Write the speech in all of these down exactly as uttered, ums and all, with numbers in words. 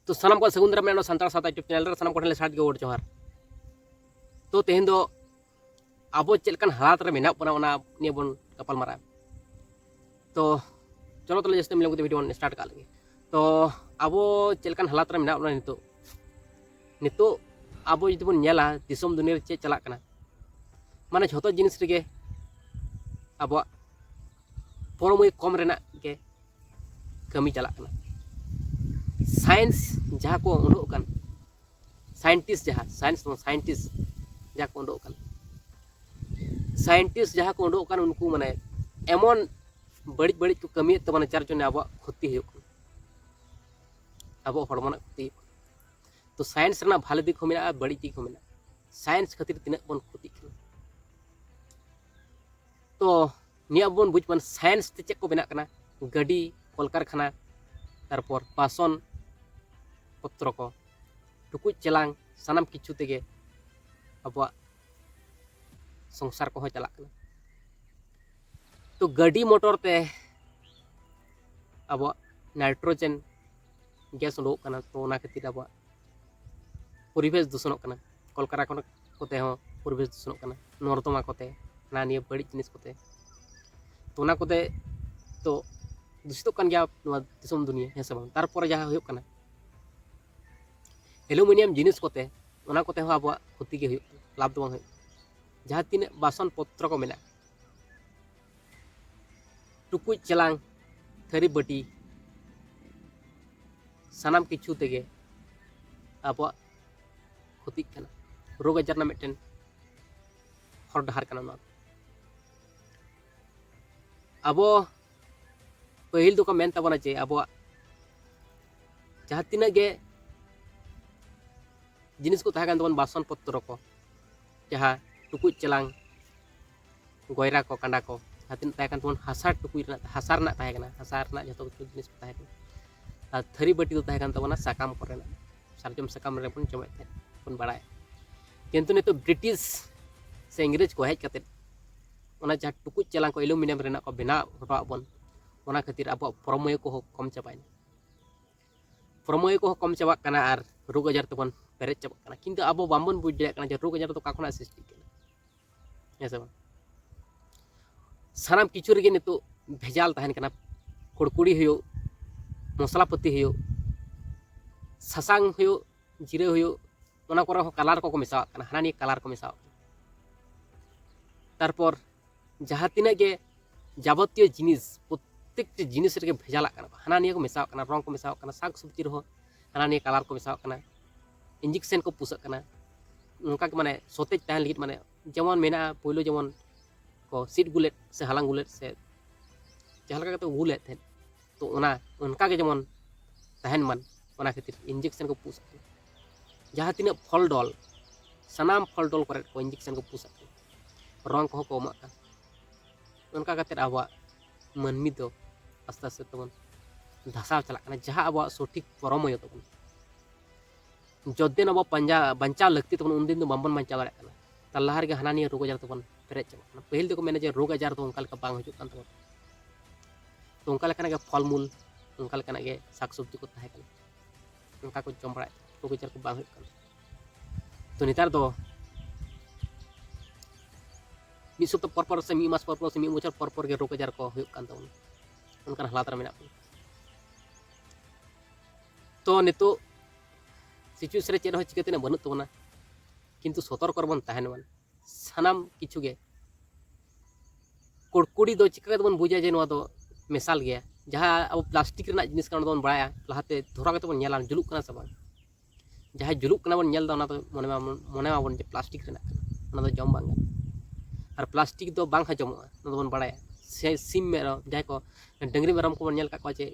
ᱛᱚ ᱥᱟᱱᱟᱢ ᱠᱚ ᱥᱟᱹᱜᱩᱱ ᱫᱟᱨᱟᱢ ᱱᱚᱣᱟ ᱥᱟᱱᱛᱟᱲ ᱥᱟᱶᱛᱟ YouTube ᱪᱮᱱᱮᱞ ᱨᱮ ᱥᱟᱱᱟᱢ ᱠᱚᱴᱷᱮᱱ ᱞᱮ ᱥᱟᱨᱦᱟᱣ ᱜᱚᱰ ᱡᱚᱦᱟᱨ᱾ ᱛᱚ ᱛᱮᱦᱮᱧ ᱫᱚ ᱟᱵᱚ ᱪᱮᱫ ᱞᱮᱠᱟᱱ ᱦᱟᱞᱟᱛ ᱨᱮ ᱢᱮᱱᱟᱜ ᱵᱚᱱᱟ ᱚᱱᱟ ᱱᱤᱭᱮ ᱵᱚᱱ ᱜᱟᱯᱟᱞ ᱢᱟᱨᱟᱜᱼᱟ᱾ ᱛᱚ ᱪᱚᱞᱚ ᱛᱟᱦᱞᱮ ᱡᱟᱹᱥᱛᱤ ᱵᱟᱝ ᱞᱟᱝ ᱵᱤᱰᱤᱭᱳ ᱵᱚᱱ ᱥᱴᱟᱨᱴ ᱠᱟᱜ ᱞᱮᱜᱮ᱾ ᱛᱚ ᱟᱵᱚ ᱪᱮᱫ ᱞᱮᱠᱟᱱ ᱦᱟᱞᱟᱛ ᱨᱮ ᱢᱮᱱᱟᱜ ᱵᱚᱱᱟ ᱱᱤᱛᱚᱜ, ᱱᱤᱛᱚᱜ ᱟᱵᱚ ᱡᱩᱫᱤ ᱵᱚᱱ ᱧᱮᱞᱟ ᱫᱤᱥᱚᱢ ᱫᱩᱱᱤᱭᱟᱹ ᱨᱮ ᱪᱮᱫ ᱪᱟᱞᱟᱜ ᱠᱟᱱᱟ, ᱢᱟᱱᱮ ᱡᱷᱚᱛᱚ ᱡᱤᱱᱤᱥ ᱨᱮᱜᱮ ᱟᱵᱚᱣᱟᱜ ᱯᱚᱨᱚᱢᱟᱹᱭ ᱠᱚᱢ ᱨᱮᱱᱟᱜ ᱜᱮ ᱠᱟᱹᱢᱤ ᱪᱟᱞᱟᱜ ᱠᱟᱱᱟ᱾ ᱥᱟᱭᱮᱱᱥ ᱡᱟᱦᱟᱸ ᱠᱚ ᱩᱰᱩᱠ ᱠᱟᱱ, ᱥᱟᱭᱮᱱᱴᱤᱥᱴ ᱡᱟᱦᱟᱸ, ᱥᱟᱭᱮᱱᱥ ᱫᱚ ᱵᱟᱝ, ᱥᱟᱭᱮᱱᱴᱤᱥᱴ ᱡᱟᱦᱟᱸ ᱠᱚ ᱩᱰᱩᱠ ᱠᱟᱱ, ᱥᱟᱭᱮᱱᱴᱤᱥᱴ ᱡᱟᱦᱟᱸ ᱠᱚ ᱩᱰᱩᱠ ᱠᱟᱱ, ᱩᱱᱠᱩ ᱢᱟᱱᱮ ᱮᱢᱚᱱ ᱵᱟᱹᱲᱤᱡ ᱵᱟᱹᱲᱤᱡ ᱠᱚ ᱠᱟᱹᱢᱤᱭᱮᱫ ᱛᱟᱵᱚᱱᱟ, ᱡᱟᱨ ᱡᱚᱱᱱᱮ ᱟᱵᱚᱣᱟᱜ ᱠᱷᱚᱛᱤ ᱦᱩᱭᱩᱜ ᱠᱟᱱᱟ, ᱟᱵᱚᱣᱟᱜ ᱦᱚᱲᱢᱚ ᱨᱮᱱᱟᱜ ᱠᱷᱚᱛᱤ ᱦᱩᱭᱩᱜ ᱠᱟᱱᱟ᱾ ᱛᱚ ᱥᱟᱭᱮᱱᱥ ᱨᱮᱱᱟᱜ ᱵᱷᱟᱞᱮ ᱫᱤᱠ ᱦᱚᱸ ᱢᱮᱱᱟᱜᱼᱟ, ᱵᱟᱹᱲᱤᱡ ᱫᱤᱠ ᱦᱚᱸ ᱢᱮᱱᱟᱜᱼᱟ᱾ ᱥᱟᱭᱮᱱᱥ ᱠᱷᱟᱹᱛᱤᱨ ᱛᱤᱱᱟᱹᱜ ᱵᱚᱱ ᱠᱷᱚᱛᱤᱜ ᱠᱟᱱᱟ᱾ ᱛᱚ ᱱᱤᱭᱟᱹ ᱟᱵᱚ ᱵᱚᱱ ᱵᱩᱡᱽ ᱢᱟ ᱥᱟᱭᱮᱱᱥ ᱛᱮ ᱪᱮᱫ ᱠᱚ ᱵᱮᱱᱟᱜ ᱠᱟᱱᱟ, ᱜᱟᱹᱰᱤ, ᱠᱚᱞᱠᱟᱨᱠᱷᱟᱱᱟ, ᱛᱟᱨᱯᱚᱨ ᱵᱟᱥᱚᱱ ᱯᱚᱛᱨᱚ ᱠᱚ, ᱴᱩᱠᱩᱡ ᱪᱮᱞᱟᱝ, ᱥᱟᱱᱟᱢ ᱠᱤᱪᱷᱩ ᱛᱮᱜᱮ ᱟᱵᱚᱣᱟᱜ ᱥᱚᱝᱥᱟᱨ ᱠᱚᱦᱚᱸ ᱪᱟᱞᱟᱜ ᱠᱟᱱᱟ᱾ ᱛᱚ ᱜᱟᱹᱰᱤ ᱢᱚᱴᱚᱨ ᱛᱮ ᱟᱵᱚᱣᱟᱜ ᱱᱟᱭᱴᱨᱳᱡᱮᱱ ᱜᱮᱥ ᱩᱰᱩᱠᱚᱜ ᱠᱟᱱᱟ, ᱛᱚ ᱚᱱᱟ ᱠᱷᱟᱹᱛᱤᱨ ᱟᱵᱚᱣᱟᱜ ᱯᱚᱨᱤᱵᱮᱥ ᱫᱩᱥᱚᱱᱚᱜ ᱠᱟᱱᱟ᱾ ᱠᱚᱞᱠᱟᱨᱠᱷᱟᱱᱟ ᱠᱚᱛᱮ ᱦᱚᱸ ᱯᱚᱨᱤᱵᱮᱥ ᱫᱩᱥᱚᱱᱚᱜ ᱠᱟᱱᱟ, ᱱᱚᱨᱫᱚᱢᱟ ᱠᱚᱛᱮ, ᱦᱟᱱᱟ ᱱᱤᱭᱟᱹ ᱵᱟᱹᱲᱤᱡ ᱡᱤᱱᱤᱥ ᱠᱚᱛᱮ᱾ ᱛᱚ ᱚᱱᱟ ᱠᱚᱛᱮ ᱛᱚ ᱫᱩᱥᱤᱛᱚᱜ ᱠᱟᱱ ᱜᱮᱭᱟ ᱱᱚᱣᱟ ᱫᱤᱥᱚᱢ ᱫᱩᱱᱤᱭᱟᱹ, ᱦᱮᱸ ᱥᱮ ᱵᱟᱝ? ᱛᱟᱨᱯᱚᱨᱮ ᱡᱟᱦᱟᱸ ᱦᱩᱭᱩᱜ ᱠᱟᱱᱟ, ᱮᱞᱩᱢᱤᱱᱤᱭᱟᱢ ᱡᱤᱱᱤᱥ ᱠᱚᱛᱮ, ᱚᱱᱟ ᱠᱚᱛᱮ ᱦᱚᱸ ᱟᱵᱚᱣᱟᱜ ᱠᱷᱚᱛᱤ ᱜᱮ ᱦᱩᱭᱩᱜ ᱠᱟᱱᱟ, ᱞᱟᱵᱷ ᱫᱚ ᱵᱟᱝ ᱦᱩᱭᱩᱜ ᱠᱟᱱᱟ᱾ ᱡᱟᱦᱟᱸ ᱛᱤᱱᱟᱹᱜ ᱵᱟᱥᱚᱱ ᱯᱚᱛᱨᱚ ᱠᱚ ᱢᱮᱱᱟᱜᱼᱟ, ᱴᱩᱠᱩᱡ ᱪᱮᱞᱟᱝ, ᱛᱷᱟᱹᱨᱤ ᱵᱟᱹᱴᱤ, ᱥᱟᱱᱟᱢ ᱠᱤᱪᱷᱩ ᱛᱮᱜᱮ ᱟᱵᱚᱣᱟᱜ ᱠᱷᱚᱛᱤᱜ ᱠᱟᱱᱟ᱾ ᱨᱳᱜᱽ ᱟᱡᱟᱨ ᱨᱮᱱᱟᱜ ᱢᱤᱫᱴᱮᱱ ᱦᱚᱨ ᱰᱟᱦᱟᱨ ᱠᱟᱱᱟ ᱱᱚᱣᱟ ᱫᱚ᱾ ᱟᱵᱚ ᱯᱟᱹᱦᱤᱞ ᱫᱚᱠᱚ ᱢᱮᱱ ᱛᱟᱵᱚᱱᱟ ᱡᱮ ᱟᱵᱚᱣᱟᱜ ᱡᱟᱦᱟᱸ ᱛᱤᱱᱟᱹᱜ ᱜᱮ ᱡᱤᱱᱤᱥ ᱠᱚ ᱛᱟᱦᱮᱸ ᱠᱟᱱ ᱛᱟᱵᱚᱱ, ᱵᱟᱥᱚᱱ ᱯᱚᱛᱨᱚ ᱠᱚ, ᱡᱟᱦᱟᱸ ᱴᱩᱠᱩᱡ ᱪᱮᱞᱟᱝ, ᱜᱚᱭᱨᱟ ᱠᱚ, ᱠᱟᱸᱰᱟ ᱠᱚ, ᱡᱟᱦᱟᱸ ᱛᱤᱱᱟᱹᱜ ᱛᱟᱦᱮᱸ ᱠᱟᱱ ᱛᱟᱵᱚᱱ, ᱦᱟᱥᱟ ᱴᱩᱠᱩᱡ ᱨᱮᱱᱟᱜ, ᱦᱟᱥᱟ ᱨᱮᱱᱟᱜ ᱛᱟᱦᱮᱸ ᱠᱟᱱᱟ, ᱦᱟᱥᱟ ᱨᱮᱱᱟᱜ ᱡᱷᱚᱛᱚ ᱠᱤᱪᱷᱩ ᱡᱤᱱᱤᱥ ᱠᱚ ᱛᱟᱦᱮᱸ ᱠᱟᱱᱟ᱾ ᱟᱨ ᱛᱷᱟᱹᱨᱤ ᱵᱟᱹᱴᱤ ᱫᱚ ᱛᱟᱦᱮᱸ ᱠᱟᱱ ᱛᱟᱵᱚᱱᱟ ᱥᱟᱠᱟᱢ ᱠᱚᱨᱮᱱᱟᱜ, ᱥᱟᱨᱡᱚᱢ ᱥᱟᱠᱟᱢ ᱨᱮᱵᱚᱱ ᱡᱚᱢᱮᱫ ᱛᱟᱦᱮᱸᱫ ᱵᱚᱱ ᱵᱟᱲᱟᱭᱟ᱾ ᱠᱤᱱᱛᱩ ᱱᱤᱛᱚᱜ ᱵᱨᱤᱴᱤᱥ ᱥᱮ ᱤᱝᱨᱮᱡᱽ ᱠᱚ ᱦᱮᱡ ᱠᱟᱛᱮᱫ ᱚᱱᱟ ᱡᱟᱦᱟᱸ ᱴᱩᱠᱩᱡ ᱪᱮᱞᱟᱝ ᱠᱚ ᱮᱞᱩᱢᱤᱱᱤᱭᱟᱢ ᱨᱮᱱᱟᱜ ᱠᱚ ᱵᱮᱱᱟᱣ ᱦᱚᱴᱚᱣᱟᱜ ᱵᱚᱱ, ᱚᱱᱟ ᱠᱷᱟᱹᱛᱤᱨ ᱟᱵᱚᱣᱟᱜ ᱯᱚᱨᱚᱢᱟᱭᱩ ᱠᱚᱦᱚᱸ ᱠᱚᱢ ᱪᱟᱵᱟᱭᱮᱱᱟ᱾ ᱯᱨᱚᱢᱮᱭ ᱠᱚᱦᱚᱸ ᱠᱚᱢ ᱪᱟᱵᱟᱜ ᱠᱟᱱᱟ ᱟᱨ ᱨᱳᱜᱽ ᱟᱡᱟᱨ ᱛᱮᱵᱚᱱ ᱯᱮᱨᱮᱡ ᱪᱟᱵᱟᱜ ᱠᱟᱱᱟ᱾ ᱠᱤᱱᱛᱩ ᱟᱵᱚ ᱵᱟᱝᱵᱚᱱ ᱵᱩᱡᱽ ᱫᱟᱲᱮᱭᱟᱜ ᱠᱟᱱᱟ ᱡᱮ ᱨᱳᱜᱽ ᱟᱡᱟᱨ ᱫᱚ ᱚᱠᱟ ᱠᱷᱚᱱᱟᱜ ᱥᱨᱤᱥᱴᱤᱜ ᱠᱟᱱᱟ, ᱦᱮᱸ ᱥᱮ ᱵᱟᱝ? ᱥᱟᱱᱟᱢ ᱠᱤᱪᱷᱩ ᱨᱮᱜᱮ ᱱᱤᱛᱚᱜ ᱵᱷᱮᱡᱟᱞ ᱛᱟᱦᱮᱱ ᱠᱟᱱᱟ᱾ ᱠᱩᱲᱠᱩᱲᱤ ᱦᱩᱭᱩᱜ, ᱢᱚᱥᱞᱟ ᱯᱟᱹᱛᱤ ᱦᱩᱭᱩᱜ, ᱥᱟᱥᱟᱝ ᱦᱩᱭᱩᱜ, ᱡᱤᱨᱟᱹ ᱦᱩᱭᱩᱜ, ᱚᱱᱟ ᱠᱚᱨᱮ ᱦᱚᱸ ᱠᱟᱞᱟᱨ ᱠᱚᱠᱚ ᱢᱮᱥᱟᱣᱟᱜ ᱠᱟᱱᱟ, ᱦᱟᱱᱟ ᱱᱤᱭᱟᱹ ᱠᱟᱞᱟᱨ ᱠᱚ ᱢᱮᱥᱟᱣᱟᱜ ᱠᱟᱱᱟ᱾ ᱛᱟᱨᱯᱚᱨ ᱡᱟᱦᱟᱸ ᱛᱤᱱᱟᱹᱜ ᱜᱮ ᱡᱟᱵᱚᱛᱤᱭᱚ ᱡᱤᱱᱤᱥ, ᱯᱨᱚᱛᱮᱠᱴᱤ ᱡᱤᱱᱤᱥ ᱨᱮᱜᱮ ᱵᱷᱮᱡᱟᱞᱟᱜ ᱠᱟᱱᱟ, ᱦᱟᱱᱟ ᱱᱤᱭᱟᱹ ᱠᱚ ᱢᱮᱥᱟᱣᱟᱜ ᱠᱟᱱᱟ, ᱨᱚᱝ ᱠᱚ ᱢᱮᱥᱟᱣᱟᱜ ᱠᱟᱱᱟ, ᱥᱟᱠ ᱥᱚᱵᱽᱡᱤ ᱨᱮᱦᱚᱸ ᱦᱟᱱᱟ ᱱᱤᱭᱟᱹ ᱠᱟᱞᱟᱨ ᱠᱚ ᱢᱮᱥᱟᱣᱟᱜ ᱠᱟᱱᱟ, ᱤᱧᱡᱮᱠᱥᱮᱱ ᱠᱚ ᱯᱩᱥᱟᱜ ᱠᱟᱱᱟ᱾ ᱚᱱᱠᱟ ᱜᱮ ᱢᱟᱱᱮ ᱥᱚᱛᱮᱡ ᱛᱟᱦᱮᱱ ᱞᱟᱹᱜᱤᱫ, ᱢᱟᱱᱮ ᱡᱮᱢᱚᱱ ᱢᱮᱱᱟᱜᱼᱟ, ᱯᱳᱭᱞᱳ ᱡᱮᱢᱚᱱ ᱠᱚ ᱥᱤᱫ ᱜᱩᱞᱮᱫ ᱥᱮ ᱦᱟᱞᱟᱝ ᱜᱩᱞᱮᱫ ᱥᱮ ᱡᱟᱦᱟᱸ ᱞᱮᱠᱟ ᱠᱟᱛᱮ ᱜᱩᱞᱮᱫ ᱛᱟᱦᱮᱸᱫ, ᱛᱚ ᱚᱱᱟ ᱚᱱᱠᱟ ᱜᱮ ᱡᱮᱢᱚᱱ ᱛᱟᱦᱮᱱ ᱢᱟᱱ, ᱚᱱᱟ ᱠᱷᱟᱹᱛᱤᱨ ᱤᱧᱡᱮᱠᱥᱮᱱ ᱠᱚ ᱯᱩᱥᱟᱜ ᱠᱟᱱᱟ᱾ ᱡᱟᱦᱟᱸ ᱛᱤᱱᱟᱹᱜ ᱯᱷᱚᱞ ᱰᱚᱞ, ᱥᱟᱱᱟᱢ ᱯᱷᱚᱞ ᱰᱚᱞ ᱠᱚᱨᱮ ᱠᱚ ᱤᱧᱡᱮᱠᱥᱮᱱ ᱠᱚ ᱯᱩᱥᱟᱜ ᱠᱟᱱᱟ, ᱨᱚᱝ ᱠᱚᱦᱚᱸ ᱠᱚ ᱮᱢᱟᱜ ᱠᱟᱱᱟ᱾ ᱚᱱᱠᱟ ᱠᱟᱛᱮ ᱟᱵᱚᱣᱟᱜ ᱢᱟᱹᱱᱢᱤ ᱫᱚ ᱟᱥᱛᱮ ᱟᱥᱛᱮ ᱛᱮᱵᱚᱱ ᱫᱷᱟᱥᱟᱣ ᱪᱟᱞᱟᱜ ᱠᱟᱱᱟ, ᱡᱟᱦᱟᱸ ᱟᱵᱚᱣᱟᱜ ᱥᱚᱴᱷᱤᱠ ᱯᱚᱨᱚᱢᱚᱭᱚ ᱛᱟᱵᱚᱱ᱾ ᱡᱚᱛᱫᱤᱱ ᱟᱵᱚ ᱯᱟᱸᱡᱟ, ᱵᱟᱧᱪᱟᱣ ᱞᱟᱹᱠᱛᱤ ᱛᱟᱵᱚᱱ, ᱩᱱᱫᱤᱱ ᱫᱚ ᱵᱟᱝᱵᱚᱱ ᱵᱟᱧᱪᱟᱣ ᱫᱟᱲᱮᱭᱟᱜ ᱠᱟᱱᱟ᱾ ᱛᱟᱨ ᱞᱟᱦᱟ ᱨᱮᱜᱮ ᱦᱟᱱᱟ ᱱᱤᱭᱟᱹ ᱨᱳᱜᱽ ᱟᱡᱟᱨ ᱛᱮᱵᱚᱱ ᱯᱮᱨᱮᱡ ᱪᱟᱵᱟᱜ ᱠᱟᱱᱟ᱾ ᱯᱟᱹᱦᱤᱞ ᱫᱚᱠᱚ ᱢᱮᱱᱟ ᱡᱮ ᱨᱳᱜᱽ ᱟᱡᱟᱨ ᱫᱚ ᱚᱱᱠᱟ ᱞᱮᱠᱟ ᱵᱟᱝ ᱦᱤᱡᱩᱜ ᱠᱟᱱ ᱛᱟᱵᱚᱱᱟ᱾ ᱛᱚ ᱚᱱᱠᱟ ᱞᱮᱠᱟᱱᱟᱜ ᱜᱮ ᱯᱷᱚᱞᱢᱩᱞ, ᱚᱱᱠᱟ ᱞᱮᱠᱟᱱᱟᱜ ᱜᱮ ᱥᱟᱠ ᱥᱚᱵᱽᱡᱤ ᱠᱚ ᱛᱟᱦᱮᱸ ᱠᱟᱱᱟ, ᱚᱱᱠᱟ ᱠᱚ ᱡᱚᱢ ᱵᱟᱲᱟᱭᱮᱫ ᱛᱟᱦᱮᱸᱫ, ᱨᱳᱜᱽ ᱟᱡᱟᱨ ᱠᱚ ᱵᱟᱝ ᱦᱩᱭᱩᱜ ᱠᱟᱱ ᱛᱟᱦᱮᱸᱫ᱾ ᱛᱚ ᱱᱮᱛᱟᱨ ᱫᱚ ᱢᱤᱫ ᱥᱚᱯᱛᱟᱦ ᱯᱚᱨ ᱯᱚᱨ ᱥᱮ ᱢᱤᱫ ᱢᱟᱥ ᱯᱚᱨ ᱯᱚᱨ ᱥᱮ ᱢᱤᱫ ᱵᱚᱪᱷᱚᱨ ᱯᱚᱨ ᱯᱚᱨ ᱜᱮ ᱨᱳᱜᱽ ᱟᱡᱟᱨ ᱠᱚ ᱦᱩᱭᱩᱜ ᱠᱟᱱ ᱛᱟᱵᱚᱱᱟ᱾ ᱚᱱᱠᱟᱱ ᱦᱟᱞᱟᱛ ᱨᱮ ᱢᱮᱱᱟᱜ ᱵᱚᱱᱟ᱾ ᱛᱚ ᱱᱤᱛᱚᱜ ᱥᱤᱪᱩᱭᱮᱥᱚᱱ ᱨᱮ ᱪᱮᱫ ᱦᱚᱸ ᱪᱤᱠᱟᱹ ᱛᱮᱱᱟᱜ ᱵᱟᱹᱱᱩᱜ ᱛᱟᱵᱚᱱᱟ, ᱠᱤᱱᱛᱩ ᱥᱚᱛᱚᱨᱠᱚ ᱨᱮᱵᱚᱱ ᱛᱟᱦᱮᱱ ᱢᱟ᱾ ᱥᱟᱱᱟᱢ ᱠᱤᱪᱷᱩ ᱜᱮ ᱠᱩᱲᱠᱩᱲᱤ ᱫᱚ ᱪᱤᱠᱟᱹ ᱠᱟᱛᱮ ᱵᱚᱱ ᱵᱩᱡᱟ ᱡᱮ ᱱᱚᱣᱟ ᱫᱚ ᱢᱮᱥᱟᱞ ᱜᱮᱭᱟ? ᱡᱟᱦᱟᱸ ᱟᱵᱚ ᱯᱞᱟᱥᱴᱤᱠ ᱨᱮᱱᱟᱜ ᱡᱤᱱᱤᱥ ᱠᱟᱱᱟ, ᱚᱱᱟ ᱫᱚᱵᱚᱱ ᱵᱟᱲᱟᱭᱟ, ᱞᱟᱦᱟᱛᱮ ᱫᱷᱚᱨᱟᱣ ᱠᱟᱛᱮ ᱵᱚᱱ ᱧᱮᱞᱟ ᱡᱩᱞᱩᱜ ᱠᱟᱱᱟ ᱥᱮ ᱵᱟᱝ᱾ ᱡᱟᱦᱟᱸᱭ ᱡᱩᱞᱩᱜ ᱠᱟᱱᱟ ᱵᱚᱱ ᱧᱮᱞ ᱮᱫᱟ, ᱚᱱᱟ ᱫᱚ ᱢᱚᱱᱮ ᱢᱟᱵᱚᱱ, ᱢᱚᱱᱮ ᱢᱟᱵᱚᱱ ᱡᱮ ᱯᱞᱟᱥᱴᱤᱠ ᱨᱮᱱᱟᱜ ᱠᱟᱱᱟ, ᱚᱱᱟ ᱫᱚ ᱡᱚᱢ ᱵᱟᱝ ᱜᱟᱱᱚᱜᱼᱟ᱾ ᱟᱨ ᱯᱞᱟᱥᱴᱤᱠ ᱫᱚ ᱵᱟᱝ ᱦᱚᱡᱚᱢᱚᱜᱼᱟ, ᱚᱱᱟ ᱫᱚᱵᱚᱱ ᱵᱟᱲᱟᱭᱟ᱾ ᱥᱮ ᱥᱤᱢ ᱢᱮᱨᱚᱢ, ᱡᱟᱦᱟᱸᱭ ᱠᱚ ᱰᱟᱹᱝᱨᱤ ᱢᱮᱨᱚᱢ ᱠᱚᱵᱚᱱ ᱧᱮᱞ ᱟᱠᱟᱫ ᱠᱚᱣᱟ ᱡᱮ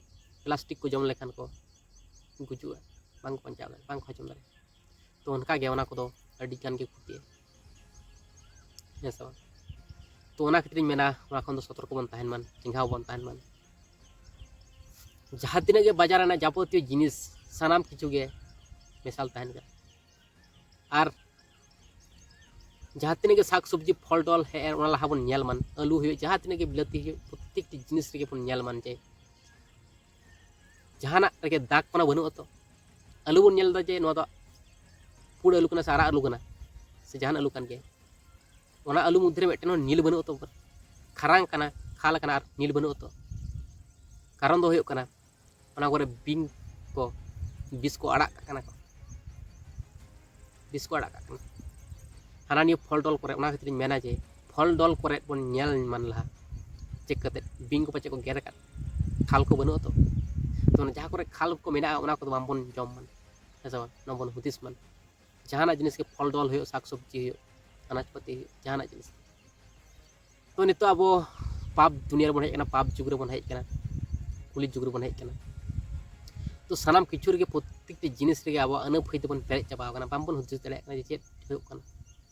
ᱯᱞᱟᱥᱴᱤᱠ ᱠᱚ ᱡᱚᱢ ᱞᱮᱠᱷᱟᱱ ᱠᱚ ᱜᱩᱡᱩᱜᱼᱟ, ᱵᱟᱝ ᱠᱚ ᱵᱟᱧᱪᱟᱣ ᱫᱟᱲᱮᱭᱟᱜᱼᱟ, ᱵᱟᱝ ᱠᱚ ᱦᱚᱡᱚᱢ ᱫᱟᱲᱮᱭᱟᱜᱼᱟ᱾ ᱛᱚ ᱚᱱᱠᱟ ᱜᱮ ᱚᱱᱟ ᱠᱚᱫᱚ ᱟᱹᱰᱤ ᱜᱟᱱ ᱜᱮ ᱠᱷᱚᱛᱤᱭᱟ, ᱦᱮᱸ ᱥᱮ ᱵᱟᱝ? ᱛᱚ ᱚᱱᱟ ᱠᱷᱟᱹᱛᱤᱨᱤᱧ ᱢᱮᱱᱟ, ᱚᱱᱟ ᱠᱷᱚᱱ ᱫᱚ ᱥᱚᱛᱚᱨᱠᱚ ᱵᱚᱱ ᱛᱟᱦᱮᱱ ᱢᱟ, ᱪᱮᱸᱜᱷᱟᱣ ᱵᱚᱱ ᱛᱟᱦᱮᱱ ᱢᱟ᱾ ᱡᱟᱦᱟᱸ ᱛᱤᱱᱟᱹᱜ ᱜᱮ ᱵᱟᱡᱟᱨ ᱨᱮᱱᱟᱜ ᱡᱟᱵᱚᱛᱤᱭᱚ ᱡᱤᱱᱤᱥ, ᱥᱟᱱᱟᱢ ᱠᱤᱪᱷᱩ ᱜᱮ ᱢᱮᱥᱟᱞ ᱛᱟᱦᱮᱱ ᱠᱟᱱᱟ᱾ ᱟᱨ ᱡᱟᱦᱟᱸ ᱛᱤᱱᱟᱹᱜ ᱜᱮ ᱥᱟᱠ ᱥᱚᱵᱽᱡᱤ, ᱯᱷᱚᱞ ᱰᱚᱞ ᱦᱮᱡ ᱮᱱ, ᱚᱱᱟ ᱞᱟᱦᱟ ᱵᱚᱱ ᱧᱮᱞ ᱢᱟ᱾ ᱟᱹᱞᱩ ᱦᱩᱭᱩᱜ, ᱡᱟᱦᱟᱸ ᱛᱤᱱᱟᱹᱜ ᱜᱮ ᱵᱤᱞᱟᱹᱛᱤ ᱦᱩᱭᱩᱜ, ᱯᱨᱚᱛᱮᱠᱴᱤ ᱡᱤᱱᱤᱥ ᱨᱮᱜᱮ ᱵᱚᱱ ᱧᱮᱞ ᱢᱟ ᱡᱮ ᱡᱟᱦᱟᱱᱟᱜ ᱨᱮᱜᱮ ᱫᱟᱜᱽ ᱠᱚᱱᱟ ᱵᱟᱹᱱᱩᱜ ᱟᱛᱚ᱾ ᱟᱹᱞᱩ ᱵᱚᱱ ᱧᱮᱞ ᱮᱫᱟ ᱡᱮ ᱱᱚᱣᱟ ᱫᱚ ᱯᱩᱲ ᱟᱹᱞᱩ ᱠᱟᱱᱟ ᱥᱮ ᱟᱨᱟᱜ ᱟᱹᱞᱩ ᱠᱟᱱᱟ ᱥᱮ ᱡᱟᱦᱟᱱ ᱟᱹᱞᱩ ᱠᱟᱱ ᱜᱮ, ᱚᱱᱟ ᱟᱹᱞᱩ ᱢᱚᱫᱽᱫᱷᱮ ᱨᱮ ᱢᱤᱫᱴᱮᱱ ᱦᱚᱸ ᱱᱤᱞ ᱵᱟᱹᱱᱩᱜ ᱟᱛᱚ᱾ ᱠᱷᱟᱨᱟᱝ ᱠᱟᱱᱟ, ᱠᱷᱟᱞ ᱠᱟᱱᱟ, ᱟᱨ ᱱᱤᱞ ᱵᱟᱹᱱᱩᱜ ᱟᱛᱚ᱾ ᱠᱟᱨᱚᱱ ᱫᱚ ᱦᱩᱭᱩᱜ ᱠᱟᱱᱟ ᱚᱱᱟ ᱠᱚᱨᱮ ᱵᱤᱧ ᱠᱚ ᱵᱤᱥ ᱠᱚ ᱟᱲᱟᱜ ᱠᱟᱜ ᱠᱟᱱᱟ ᱠᱚ, ᱵᱤᱥ ᱠᱚ ᱟᱲᱟᱜ ᱠᱟᱜ ᱠᱟᱱᱟ ᱦᱟᱱᱟ ᱱᱤᱭᱟᱹ ᱯᱷᱚᱞ ᱰᱚᱞ ᱠᱚᱨᱮ᱾ ᱚᱱᱟ ᱠᱷᱟᱹᱛᱤᱨᱤᱧ ᱢᱮᱱᱟ ᱡᱮ ᱯᱷᱚᱞ ᱰᱚᱞ ᱠᱚᱨᱮ ᱵᱚᱱ ᱧᱮᱞ ᱢᱟᱱ ᱞᱟᱦᱟ ᱪᱮᱠ ᱠᱟᱛᱮ ᱵᱤᱧ ᱠᱚ ᱯᱟᱪᱮ ᱠᱚ ᱜᱮᱨ ᱟᱠᱟᱫ, ᱠᱷᱟᱞ ᱠᱚ ᱵᱟᱹᱱᱩᱜ ᱟᱛᱚ᱾ ᱛᱚ ᱚᱱᱟ ᱡᱟᱦᱟᱸ ᱠᱚᱨᱮ ᱠᱷᱟᱞ ᱠᱚ ᱢᱮᱱᱟᱜᱼᱟ ᱚᱱᱟ ᱠᱚᱫᱚ ᱵᱟᱝᱵᱚᱱ ᱡᱚᱢ ᱢᱟᱱ, ᱦᱮᱸ ᱥᱮ ᱵᱟᱝ? ᱚᱱᱟ ᱵᱚᱱ ᱦᱩᱫᱤᱥ ᱢᱟᱱ᱾ ᱡᱟᱦᱟᱱᱟᱜ ᱡᱤᱱᱤᱥ ᱜᱮ ᱯᱷᱚᱞ ᱰᱚᱞ ᱦᱩᱭᱩᱜ, ᱥᱟᱠ ᱥᱚᱵᱽᱡᱤ ᱦᱩᱭᱩᱜ, ᱟᱱᱟᱡᱽ ᱯᱟᱹᱛᱤ ᱦᱩᱭᱩᱜ, ᱡᱟᱦᱟᱱᱟᱜ ᱡᱤᱱᱤᱥ᱾ ᱛᱚ ᱱᱤᱛᱚᱜ ᱟᱵᱚ ᱯᱟᱯ ᱫᱩᱱᱤᱭᱟᱹ ᱨᱮᱵᱚᱱ ᱦᱮᱡ ᱟᱠᱟᱱᱟ, ᱯᱟᱯ ᱡᱩᱜᱽ ᱨᱮᱵᱚᱱ ᱦᱮᱡ ᱟᱠᱟᱱᱟ, ᱠᱩᱞᱤ ᱡᱩᱜᱽ ᱨᱮᱵᱚᱱ ᱦᱮᱡ ᱟᱠᱟᱱᱟ᱾ ᱛᱚ ᱥᱟᱱᱟᱢ ᱠᱤᱪᱷᱩ ᱨᱮᱜᱮ ᱯᱨᱚᱛᱮᱠᱴᱤ ᱡᱤᱱᱤᱥ ᱨᱮᱜᱮ ᱟᱵᱚᱣᱟᱜ ᱟᱹᱱᱟᱹ ᱯᱷᱟᱹᱭ ᱛᱮᱵᱚᱱ ᱯᱮᱨᱮᱡ ᱪᱟᱵᱟ ᱟᱠᱟᱱᱟ, ᱵᱟᱝᱵᱚᱱ ᱦᱩᱫᱤᱥ ᱫᱟᱲᱮᱭᱟᱜ ᱠᱟᱱᱟ ᱡᱮ ᱪᱮᱫ ᱦᱩᱭᱩᱜ ᱠᱟᱱᱟ,